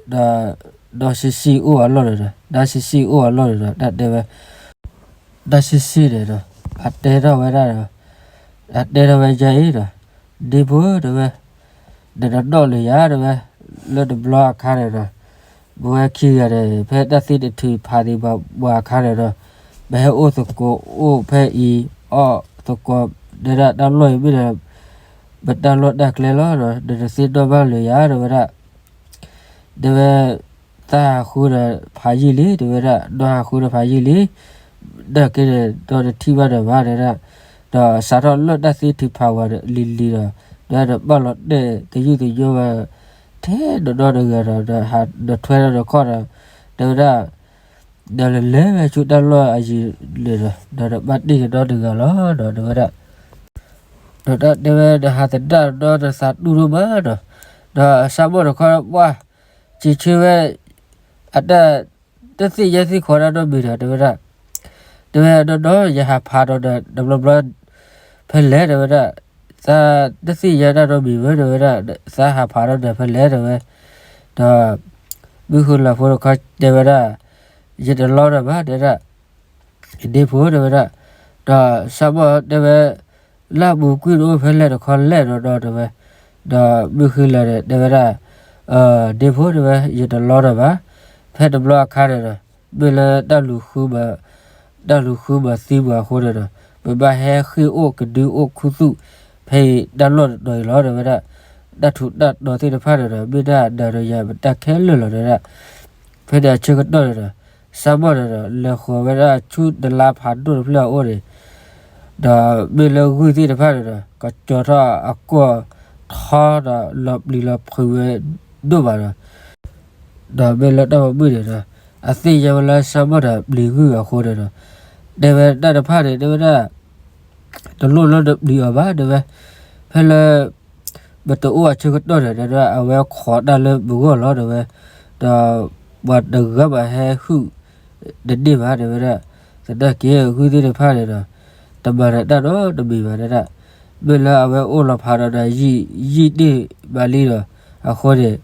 ဒီး ဒီးဆံးဆံးအိၣ်အလီၢ်န့ၣ်ဒီး ဒီးဆံးဆံးအိၣ်အလီၢ်န့ၣ်ဒီး တၢ်တဲဝဲ ဒီးဆံးဆံးန့ၣ်ဒီး အတဲထီၣ်ဝဲဒၣ်ဒီး အတဲထီၣ်ဝဲယဲအံၤဒီး ဒ့ဖိဧၢ တဲဝဲ နတနီၣ်လၢၤယၤ တဲဝဲ လၢတဘျီအခါန့ၣ်ဒီး ပဝဲခံဂၤန့ၣ် ဖဲတၢ်သ့တထုးဖးသံးဘၣ်ပှၤအခါန့ၣ်ဒီး ပဟဲအိၣ်သကိးအိၣ်ဖဲအံၤ အီၣ်သကိး တဲဒၣ်တၢ်လီၢ်အံၤမ့ၢ်ဒီး ပတၢ်လီၢ်တၢ်ကျဲလီၤဒီး နတသ့ၣ်နီၣ်ဘၣ်လၢၤယၤ တဲဝဲဒၣ် တဲဝဲ တၢ်ဟးဃုဒီးဖးယံာ်လံ တဲဝဲဒၣ် ဒီးဟးဃုဒီးဖးယံာ်လံ နာ်က့န့ၣ် ဒီးတထံၣ်ဘၣ်ဒီးဘၣ် တဲဒၣ် ဒီးစးထီၣ်လၢတၢ်သ့ထုးဖးဝဲလံၤလံၤဒီး ဒီးဘၣ်လီၤတဲာ်သယုၢ်သညိဝဲ ထဲတနီၤတဂၤဒီး ဒီးဟးဒီးထွဲဒီးခီၣ်ဒီး တဲဝဲဒၣ် ဒီးလဲၤလဲၤဝဲဆူတၢ်လီၢ်အယံၤန့ၣ်ဒီး ဒီးဘၣ်တ့ၢ်ကဒီတဂၤလီၤဒီး တဲဝဲဒၣ် ဒီးတဲဝဲ နဟးသဒၣ်ဒီးနသးတူၢ်ဒိၣ်မးဒီး ဒီးစၢ်မိၢ်တခီပှၢ် စံးဆၢဝဲ အတၢ် တသ့ၣ်ညါသ့ၣ်ခီတၢ်နီတမံၤဒီး တဲဝဲဒၣ် တဲဝဲ ဒီးဒီး ယဟးဖးဒီးဒီး တဘျီဘျီ ဖဲလဲၣ် တဲဝဲဒၣ် သးတသ့ၣ်ညါတၢ်နီတမံၤဝဲ တဲဝဲဒၣ် သးဟးဖးဒီးဒီးဖဲလဲၣ် တဲဝဲ ဒီး မုၢ်ဃုလၢ်ဖိတခီတဲဝဲဒၣ် ယတလီတၢ်ဘၣ် တဲဝဲဒၣ် ဒ့ဖိ တဲဝဲဒၣ် ဒီးစၢ်မိၢ်တဲဝဲ လၢအပူၤကွံာ်တအိၣ်ဖဲလဲၣ်တခီလဲၣ်ဒီးဒီး တဲဝဲ ဒီးမုၢ်ဃုလၢ်န့ၣ် တဲဝဲဒၣ် ဒ့ဖိ တဲဝဲ ယတလီတၢ်ဘၣ် ဖဲတဘျီအခါန့ၣ်ဒီး မ့ၢ်လၢတၢ်လူၤဃုမၤ တၢ်လူၤဃုမၤသံပှၤအဃိန့ၣ်ဒီး ပဘၣ်ဟဲဃ့ၢ်အိၣ်ကဒုအိၣ်ခူသူၣ် ဖဲအံၤတၢ်လီၢ်တတီၤအံၤလီၤ တဲဝဲဒၣ် တၢ်ထူးတၢ်တီၤသ့ၣ်တဖၣ်န့ၣ်ဒီး မ့ၢ်ဒၣ်နၤဒီးယၤပတၢ်ခဲလၢာ်လီၤ တဲဝဲဒၣ် ဖဲန့ၣ်အဆၢကတီၢ်န့ၣ်ဒီး စၢ်မိၢ်န့ၣ်ဒီး လဲၤဃီၤဝဲဒၣ်ဆူတလါဖးဒိၣ်တဖျၢၣ်အအိၣ်န့ၣ် ဒီးမ့ၢ်လၢဂုၢ်သ့ၣ်တဖၣ်န့ၣ်ဒီး ကကၠီၤထီၣ်အကွီၢ်ထီဒီးလီၤပျံၤလီၤဖုးဝဲဒိၣ်မးဒီး ဒီးမ့ၢ်လၢတၢ်ပိာ်မုၣ်န့ၣ်ဒီး အသ့ၣ်ညါဝဲလၢစၢ်မိၢ်ဒီးပျံၤဂုၢ်အဃိန့ၣ်ဒီး တဲဝဲတၢ်တဖၣ်န့ၣ် တဲဝဲဒၣ် တလိၣ်လၢနပျံၤအီၤဘၣ် တဲဝဲ ဖဲလၢ ပတအိၣ်အဆၢကတီၢ်န့ၣ် တဲဝဲဒၣ် အဝဲခိးတၢ်လၢပဂီၢ်လီၤ တဲဝဲ ဒီးပှၤတဂၤမးဟဲဟုၣ်တန့ၢ်ဘၣ် တဲဝဲဒၣ် သနာ်က့ဂုၢ်သ့ၣ်တဖၣ်န့ၣ်ဒီး တမၤဒီးတၢ်နီတမံၤဘၣ် တဲဒၣ် မ့ၢ်လၢအဝဲအိၣ်လီၤဖးဒီးဒီး ယံာ်တ့ၢ်ဘၣ်လံဒီး အဃိန့ၣ်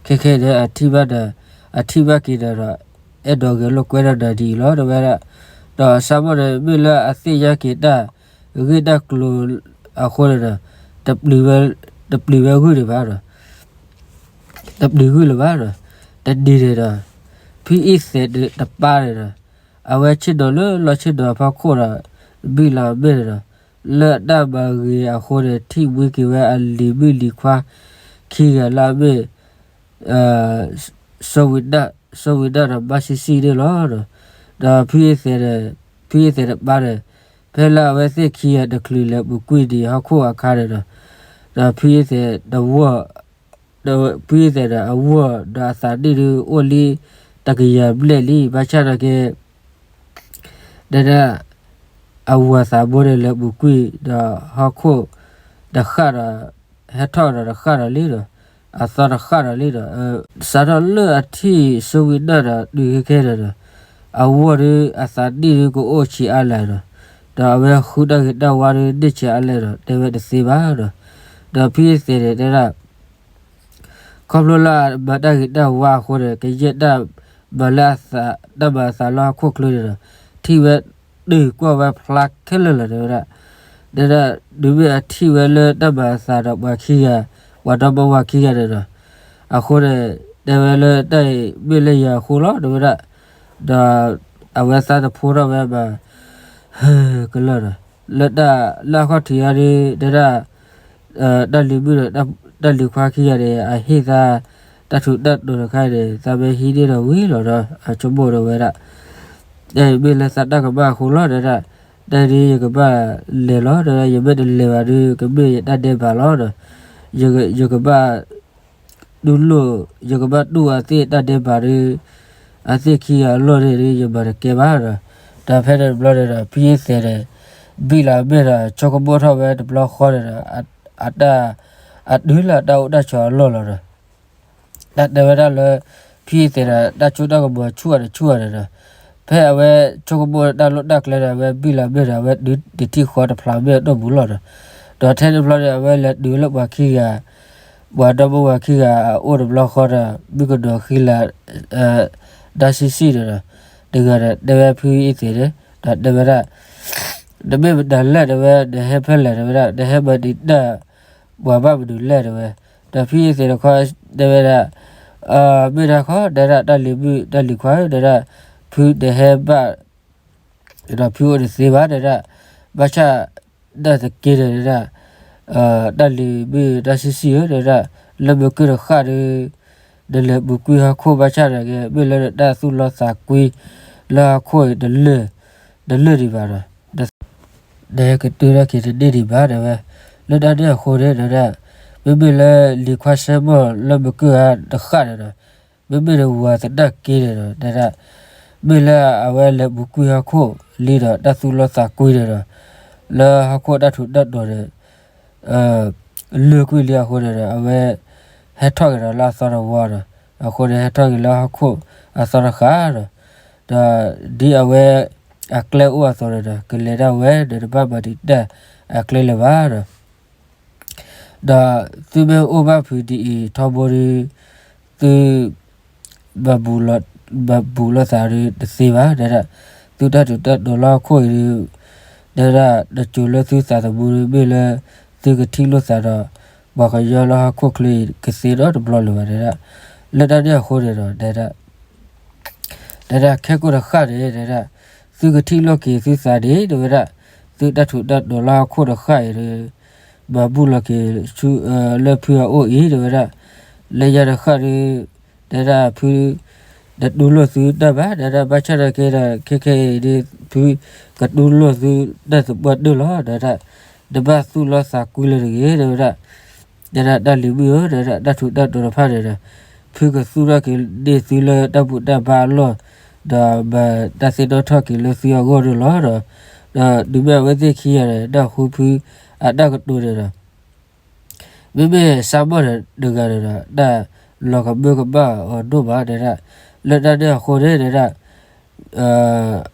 ခဲခဲန့ၣ် အထံၣ်ဘၣ်ဒီး အထံၣ်ဘၣ်က့ၤဒီးဒီး အဲၣ်ဒိးဂဲၤလိာ်ကွဲဒီးနၤဒ်အံၤလီၤ တဲဝဲဒၣ် ဒီးစၢ်မိၢ်န့ၣ် မ့ၢ်လၢအသ့ၣ်ညါက့ၤတၢ်ဂ့ၢ်တၢ်ကျိၤအဃိန့ၣ်ဒီး တပျံၤဝဲဂုၢ်န့ၣ်ဘၣ်ဒီး တပျံၤဂုၢ်လၢၤဘၣ်ဒီး တနံၤန့ၣ်ဒီး ဖုအံၣ်သဲးတပၢ်န့ၣ်ဒီး အဝဲဆ့ၣ်နီၤလၢလီၢ်ဆ့ၣ်နီၤအဖီခိၣ်ဒီး ဘံၣ်လီၤအမဲၢ်န့ၣ်ဒီး လၢအတၢ်မၤဂ့ၤအဃိန့ၣ် ထံၣ်မှံက့ၤဝဲအလံၤမုၣ်လံၤခွါခံဂၤလၢအမ့ၢ် စီၤဝံၤဒၣ် စီၤဝံၤဒၣ်ဒီးဘၣ်ဆံးဆံးန့ၣ်လီၤ. ဒီးဖုအံၣ်သဲးန့ၣ် ဖုအံၣ်သဲးတပၢ်န့ၣ် ဖဲလၢအဝဲသ့ၣ်ခံဂၤတချုးလဲၤပူၤကွံာ်ဒံးဟီၣ်ခိၣ်အခါန့ၣ်ဒီး ဒီးဖုအံၣ်သဲးတဝီၢ် ဖုအံၣ်သဲးဒီးအဝီၢ်ဒီးအသးဒ့ၣ်ဒုးအိၣ်လံ တကယၤဘျဲၣ်လံ ဘၣ်ဆၣ်နာ်က့ ဒဲဒၣ် အဝၤသးဘိန့ၣ်လဲၤပူၤကွံာ်ဒီးဟီၣ်ခိၣ်တဃၣ်ဒီး ဟဲထီၣ်ဒီးတဃၣ်ဒီးလံဒီး အသီတဃၣ်ဒီးလံဒီး စးထီၣ်လၢအထံၣ်စိဝံၤနၢ်ဒီးတုၤခဲခဲန့ၣ်ဒီး အဝီၢ်ဒုးအသးဒ့ၣ်ဒုးကအိၣ်ဆံးအါလဲၣ်ဒီး ဒီးအဝဲဃုတၢ်ဂ့ၤတၢ်ဝါဒုးန့ၢ်ဆံးအါလဲၣ်ဒီး တဲဝဲတသ့ဘၣ်ဒီး ဒီးဖုအံၣ်သဲးန့ၣ်တဲဒၣ် ခီဖျိလၢအမၤတၢ်ဂ့ၤတၢ်ဝါအဃိန့ၣ် ကယဲၢ်တၢ်မၤလၢအသး တၢ်မၤအသးလၢဟီၣ်ခိၣ်ချၢန့ၣ်ဒီး ထံၣ်ဝဲတၢ်ကွၢ်ဝဲဖျါခဲလၢာ်လီၤ တဲဝဲဒၣ် တဲဒၣ် တုၤမ့ၢ်အထံၣ်ဝဲလၢတၢ်မၤအသးဒီးပှၤခံဂၤ ပှၤဒီမါဝၤခံဂၤန့ၣ်ဒီး အဃိန့ၣ်တဲဝဲလၢတၢ်အံၤမ့ၢ်လၢယၤအဃိလီၤ တဲဝဲဒၣ် ဒီးအဝဲသးတဖိထီၣ်ဝဲဘၣ် ဟၢကလၢာ်ဒီး လၢတၢ်လၢအခီၣ်ထံးအံၤဒုး တဲဒၣ် တၢ်လံၤမုၣ်ဒီး တၢ်လံၤခွါခံဂၤန့ၣ် အဟ့ၣ်သး တၢ်ထူးတၢ်တီၤတခါန့ၣ် သးမ့ၢ်ဟံးန့ၢ်ဒီးဝံၤလီၤဒီး အဆိကမိၣ်ဒီးဝဲဒၣ် တၢ်အံၤမ့ၢ်လၢသးတၢ်ကမၣ်အဃိလီၤ တဲဒၣ် တၢ်ဒုးယကဘၣ်လဲၤလီၤ တဲဒၣ် ယမ့ၢ်တလဲၤဘၣ်ဒုး ကမ့ၢ်ယတၢ်ဒဲးဘးလီၤဒီး ယကဘၣ် ဒူၣ်လိၣ်, ယကဘၣ်ဒူၣ်အသ့ၣ်တၢ်ဒဲးဘးဒီး အသ့ၣ်ခံဂၤအလီၢ်န့ၣ်ဒီး ယမၤတကဲဘၣ်ဒီး, ဒီးဖဲန့ၣ်တဘျီန့ၣ်ဒီး ဖုအ့သ့းန့ၣ် ဘံၣ်လီၤမ့ၢ်ဒီး ဆိကမိၣ်ထီၣ်ဝဲတဘျီဃီန့ၣ်ဒီး အတၢ်, အတုၤလၢအတၢ်အိၣ်တၢ်ဆိးအလီၢ်လီၤဒီး တၢ်တဲဝဲဒၣ်လၢ ဖုအ့သ့းဒီး တၢ်စိတၢ်ကမီၤဆူၣ်အီၤတဆူၣ်အီၤန့ၣ်ဒီး, ဖဲအဝဲဆိကမိၣ်တၢ်လိၣ်တၢ်ကျဲဒီး အဝဲဘံၣ်လီၤမ့ၢ်ဒီး အဝဲတုၤတထံၣ်ဃီတဖျးမ့ၢ်အဒိၣ်ပူၤလီၤဒီး, ဒီးထဲန့ၣ်တဘျီန့ၣ် အဝဲလဲၤတုၤလၢပှၤခံဂၤ, ပှၤဒီမါဝၤခံဂၤအအိၣ်တဘျီဃီဒီး မုၣ်ကနီၤဃံလၤ တၢ်ဆံၣ်ဆံၣ်န့ၣ်ဒီး, တဂၤဒီးတဲဝဲဖုအ့သ့းန့ၣ် ဒီးတဲဝဲဒၣ်, နမ့ၢ်မတၤလဲၣ်တဲဝဲ, နဟဲဖဲလဲၣ်တဲဝဲဒၣ်, နဟဲမၤဒံးတၢ် ပှၤဘၣ်မနုၤလဲၣ်တဲဝဲ, ဒီးဖုအ့သ့းတခီတဲဝဲဒၣ်, မ့ၢ်တၢ်ခီ တဲဒၣ်တၢ်လံၤမုၣ်တၢ်လံၤခွါဧၢ တဲဒၣ်, ဖုနဟဲဘၣ် ဒီးဖုအိၣ်တသ့ဘၣ်တဲဒၣ်, ဘၣ်ဆၣ် ဒၣ်တက့ၢ်န့ၣ်တဲဒၣ်, တၢ်လံၤမုၣ်တၢ်ဆံၣ်ဆံၣ်ဧၢတဲဒၣ်, လၢမုၢ်ကုၢ်တဃၣ်ဒီး နလဲၤပူၤကွံာ်ဟီၣ်ခိၣ်ဘၣ်ဆၣ်န့ၣ်က့ မ့ၢ်လၢနတၢ်သူၣ်လီသးကွံလၢဟီၣ်ခိၣ်အံၤ တလၢာ်ဒံးဘၣ်ဒီး နဟဲကတုၤထီၣ်က့ၤတန့ၢ်ဒံးဘၣ်တဲဝဲ, လၢတၢ်န့ၣ်အဃိန့ၣ်တဲဒၣ်, မ့မ့ၢ်လၢလံၤခွါစဲမီၢ်လၢမုၢ်ကုၢ်အတဃၣ်န့ၣ်ဒီး, မ့မ့ၢ်နဝၤသနာ်က့န့ၣ်ဒီးတဲဒၣ်, မ့ၢ်လၢအဝဲလဲၤပူၤကွံာ်ဟီၣ်ခိၣ်လံဒီး တၢ်သူၣ်လီသးကွံန့ၣ်ဒီး, လၢဟီၣ်ခိၣ်တၢ်ထူးတၢ်တီၤန့ၣ် လၢာ်ကွံာ်လံအဃိန့ၣ်ဒီး အဝဲ ဟဲထီၣ်က့ၤဒီးလၢအသီတဝီဒီး, အဃိန့ၣ် ဟဲထီၣ်က့ၤလၢဟီၣ်ခိၣ်အသီတဃၣ်ဒီး, ဒီးဒ်အဝဲအကျဲအိၣ်အသိးန့ၣ်ဒီး ကလဲၤဒၣ်ဝဲဒီး တဘၣ်မၤဒံးတၢ်အကျဲလၢၤဘၣ်ဒီး ဒီးသုမ့ၢ်အိၣ်ဘၣ်ဖုးဒ်အံၤထီဘိဒီး, သု မၤဘူၣ်လိာ်သးဒီးတသ့ဘၣ်တဲဒၣ်, သုတၢ်ထူးတၢ်တီၤလၢဟီၣ်ခိၣ်အံၤဒီး, တဲဒၣ်တစိၤလၢသုသးသမူဒီး မ့ၢ်လၢသုကထံၣ်လိာ်သးဒီး ပှၤကညီလၢဟီၣ်ခိၣ်ချၢအံၤ ကသ့ဒီးတဘျီလၢၤဘၣ်တဲဒၣ်, လၢတၢ်န့ၣ်အဃိန့ၣ်ဒီး တဲဒၣ် တဲဒၣ်ခဲကိာ်တဃၣ်န့ၣ်တဲဒၣ်, သုကထံၣ်လိာ်က့ၤသုသးန့ၣ် တဲဝဲဒၣ်, သုတၢ်ထူးတၢ်တီၤလၢဟီၣ်ခိၣ်တဃၣ်အံၤဒီး, မၤဘူၣ်လီၤက့ၤဆူ လၢဖုအအိၣ်အံၤ တဲဝဲဒၣ်, လၢညါတဃၣ်ဒီး, တဲဒၣ်ဖု တတူၢ်လိာ်သုတၢ်ဘၣ် တဲဒၣ် ဘၣ်ဆၣ်နာ်က့ဒီး ခဲခဲအံၤဒီး ဖုကတူၢ်လိာ်သုတၢ်သပှၢ်တၢၢ်လီၤ တဲဒၣ်, တဘၣ်သူၣ်လီသးကွံလၢၤတဂ့ၤ တဲဝဲဒၣ်, တဲဒၣ်တၢ်လံၤမုၣ်ဧၢ တဲဒၣ် တၢ်ထူးတၢ်တီၤတဖၣ်န့ၣ်ဒီး, ဖုကသူၣ်ထီၣ်က့ၤန့ၢ်သုလၢတၢ်ဘူၣ်တၢ်ဘါအလီၢ်, ဒီးမၤတၢ်သ့ၣ်နီၣ်ထီၣ်က့ၤလၢသုအဂီၢ်န့ၣ်လီၤဒီး, ဒီးတုၤမ့ၢ်အဝဲသ့ၣ်ခံဂၤန့ၣ် နၢ်ဟူဖုအတၢ်ကတိၤန့ၣ်ဒီး မ့မ့ၢ်စၢ်မီၢ်န့ၣ်တဂၤန့ၣ်ဒီး တၢ်လီၤကမၢကမၣ်အီၤဒိၣ်မး တဲဒၣ်, လၢတၢ်န့ၣ်အဃိန့ၣ် တဲဒၣ်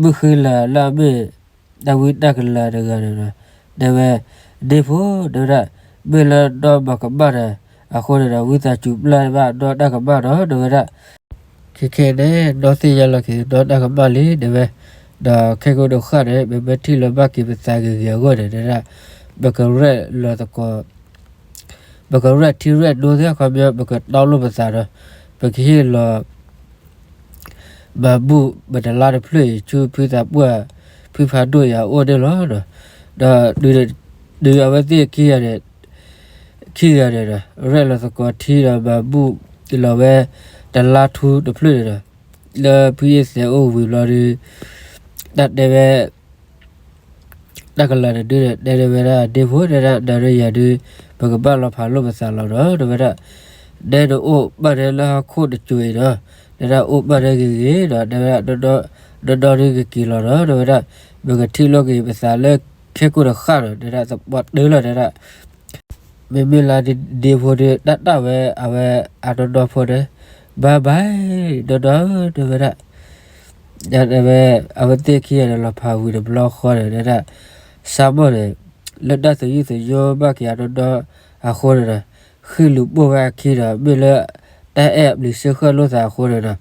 မုၣ်ဃံလၤလၢအမ့ၢ် တၢ်ဝံတၢ်ကလၤတဂၤန့ၣ်ဒီး တဲဝဲ, ဒ့ဖိ တဲဝဲဒၣ်, မ့ၢ်လၢဒီမၤကမၣ်ဒီး အဃိန့ၣ်ဒီး ဝံသးစူၤပျၢ်ဘၣ်ဒီတၢ်ကမၣ်ဒီး တဲဝဲဒၣ် ခဲခဲန့ၣ် ဒီသ့ၣ်ညါလီၤက့ၤဒီတၢ်ကမၣ်လံ တဲဝဲ, ဒီးခဲကိာ်တဃၣ်န့ၣ် ပမ့ၢ်ထံၣ်လၢဘၣ်က့ၤပသးဂ့ၤဂ့ၤအဂီၢ်န့ၣ် တဲဒၣ်, ပကရဲၣ်လီၤသကိး ပကရဲၣ်ထံရဲၣ်နိသ့ၣ်ခီပညီ ပကတီလိာ်ပသးဒီး ပကဟ့ၣ်လီၤ မၤဘူၣ်ပတလါတဖျၢၣ်အံၤ ဆူဖုသးပှၢ် ဖုဖးဒိၣ်အံၤအအိၣ်န့ၣ်လီၤ. ဒီး ဒီးအဝဲသ့ၣ်ခံဂၤန့ၣ် ခံဂၤန့ၣ်ဒီး ရဲၣ်လီၤသကိးထံဒီး မၤဘူၣ်လီၤဝဲ တလါထူတဖျၢၣ်န့ၣ်ဒီး လၢဖုအ့သဲးအိၣ်ဝံၤဘျီဒီး တၢ်တဲဝဲ တၢ်ကလၤတဒုန့ၣ် တဲဝဲဒၣ် ဒ့ဖိ တဲဒၣ် နၤဒီးယၤဒုး ပကဘၣ်လီၤဖးလိာ်ပသးလီၤဒီး တဲဝဲဒၣ်, နဲနအိၣ်ဘၣ်ထဲလၢဟီၣ်ခိၣ်တစိၤအံၤဒီး တဲဒၣ်အိၣ်ဘၣ်ထဲဂ့ၤဂ့ၤဒီး တဲဝဲဒၣ် ဒီဒီဒုးကက့ၤလီၤဒီး တဲဝဲဒၣ် ပကထံၣ်လိာ်က့ၤပသးလၢခဲကိာ်တဃၣ်ဒီး တဲဒၣ်သပှၢ်တၢၢ်လီၤ တဲဒၣ် မ့မ့ၢ်လၢဒ့ဖိဒီး တၢ်တၢ်ဝဲ အဝဲအနီၢ်နီၢ်ဖိန့ၣ် ဘၣ်ဘၣ် ဒီဒီ တဲဝဲဒၣ် ဝဲ အဝဲသ့ၣ်ခံဂၤန့ၣ် လီၤဖးဝံၤတဘျီဃီန့ၣ် တဲဒၣ် စၢ်မီၢ်န့ၣ် လၢတၢ်သယုၢ်သညိဘၣ်က့ၤအနီၢ်နီၢ်အဃိန့ၣ်ဒီး ဃ့ၢ်လူၤပိာ်ဝဲအခံဒီး မ့ၢ်လၢတၢ်အဲၣ်အပျံၤစ့ၢ်ဃၢ်လိာ်သးအဃိန့ၣ်ဒီး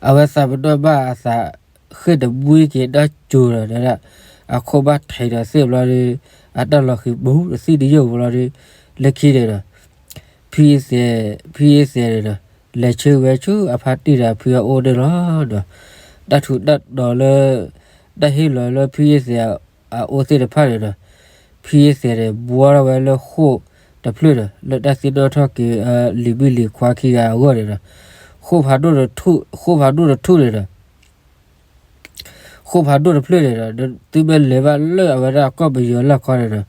အဝဲသးပနီၣ်ဘၣ်အသး ဃ့ၢ်တမှံက့ၤတၢ်စိၤဒီး တဲဒၣ် အခိၣ်ဘၣ်ထံးဒီးသ့ၣ်ဘျီဒီး အတၢ်လီၤဃံၤပူၤတသံၣ်တယိၣ်ဘျီဒီး လၢခံန့ၣ်ဒီး ဖုအ့သဲး ဖုအ့သဲးန့ၣ်ဒီး လဲၤဆၢဝဲဆူအဖါတံၢ်ဒီးအဖုအအိၣ်န့ၣ်လီၤဒီး တၢ်ထူးတၢ်တီၤလၢ တၢ်ဟ့ၣ်လီၤလၢဖုအ့သဲးအအိၣ်သ့ၣ်တဖၣ်န့ၣ်ဒီး ဖုအ့သဲးန့ၣ် ဘှီထီၣ်ဝဲလၢဃိာ်တဖျၢၣ်ဒီး လၢတၢ်သ့ၣ်နီၣ်ထီၣ်က့ၤ လံၤမုၣ်လံၤခွါခံဂၤအဂီၢ်န့ၣ်ဒီး ဃိာ်ဖးဒိၣ်တထူၣ် ဃိာ်ဖးဒိၣ်တထူၣ်န့ၣ်ဒီး ဃိာ်ဖးဒိၣ်တဖျၢၣ်န့ၣ်ဒီး သုမ့ၢ်လဲၤဘၣ်လၢအဝဲဒၣ်ကီၢ်ပယီၤလၢ်ခီန့ၣ်ဒီး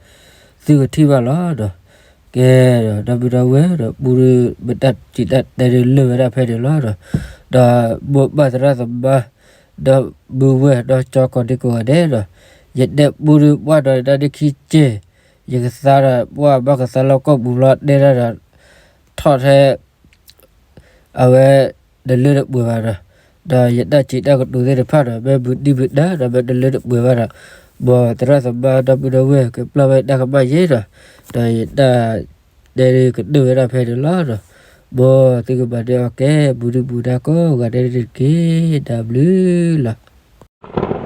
သုကထံၣ်ဘၣ်လီၤဒီး ကဲဒီး ဒီပုၢ်ဒီဝဲၢ်ဒီး ပူဒုး ပတၢ်စံးတၢ်တဲဒုးလၢာ်ဝဲဒၣ်ဖဲန့ၣ်လီၤဒီး, ဒီးမိၢ်ပၢ်သရၣ်သမါ ဒီပုၢ်ဝဲၢ်ဒီးကၠီကိးဒံကိးဂၤဒဲးဒီး, ယတဲပူဒုးပှၢ်ဒီးတၢ်ဒုးခံက့ၢ်, ယကသါဒီးပှၢ်ဘၣ်ကသါလီၤကိာ်ပူၤလီၤတဲဒၣ်ဒီး, ထီၣ်ထဲ အဝဲ တလၢတပှဲၤဘၣ်ဒီး, ဒီးယတၢ်စံးတၢ်ကတိၤသ့ၣ်တဖၣ်ဒီး မ့ၢ်မုာ်ဒံမုာ်ဒါဒီး မ့ၢ်တလၢတပှဲၤဘၣ်ဒီး, မ်သရၣ်သမါဒီပုၢ်ဒီဝဲၢ် ကပျၢ်ဝဲတၢ်ကမၣ်ယဲဒီး, ဒီးယတၢ်တဲဒုးကတၢၢ်ဝဲဒၣ်ဖဲန့ၣ်လီၤဒီး, မ်သုကဘၣ်ဒဲအီၤကဲ မုာ်ဒံမုာ်ဒါကိးဂၤဒဲးန့ၣ်တက့ၢ်. တၢ်ဘျုးလီၤ.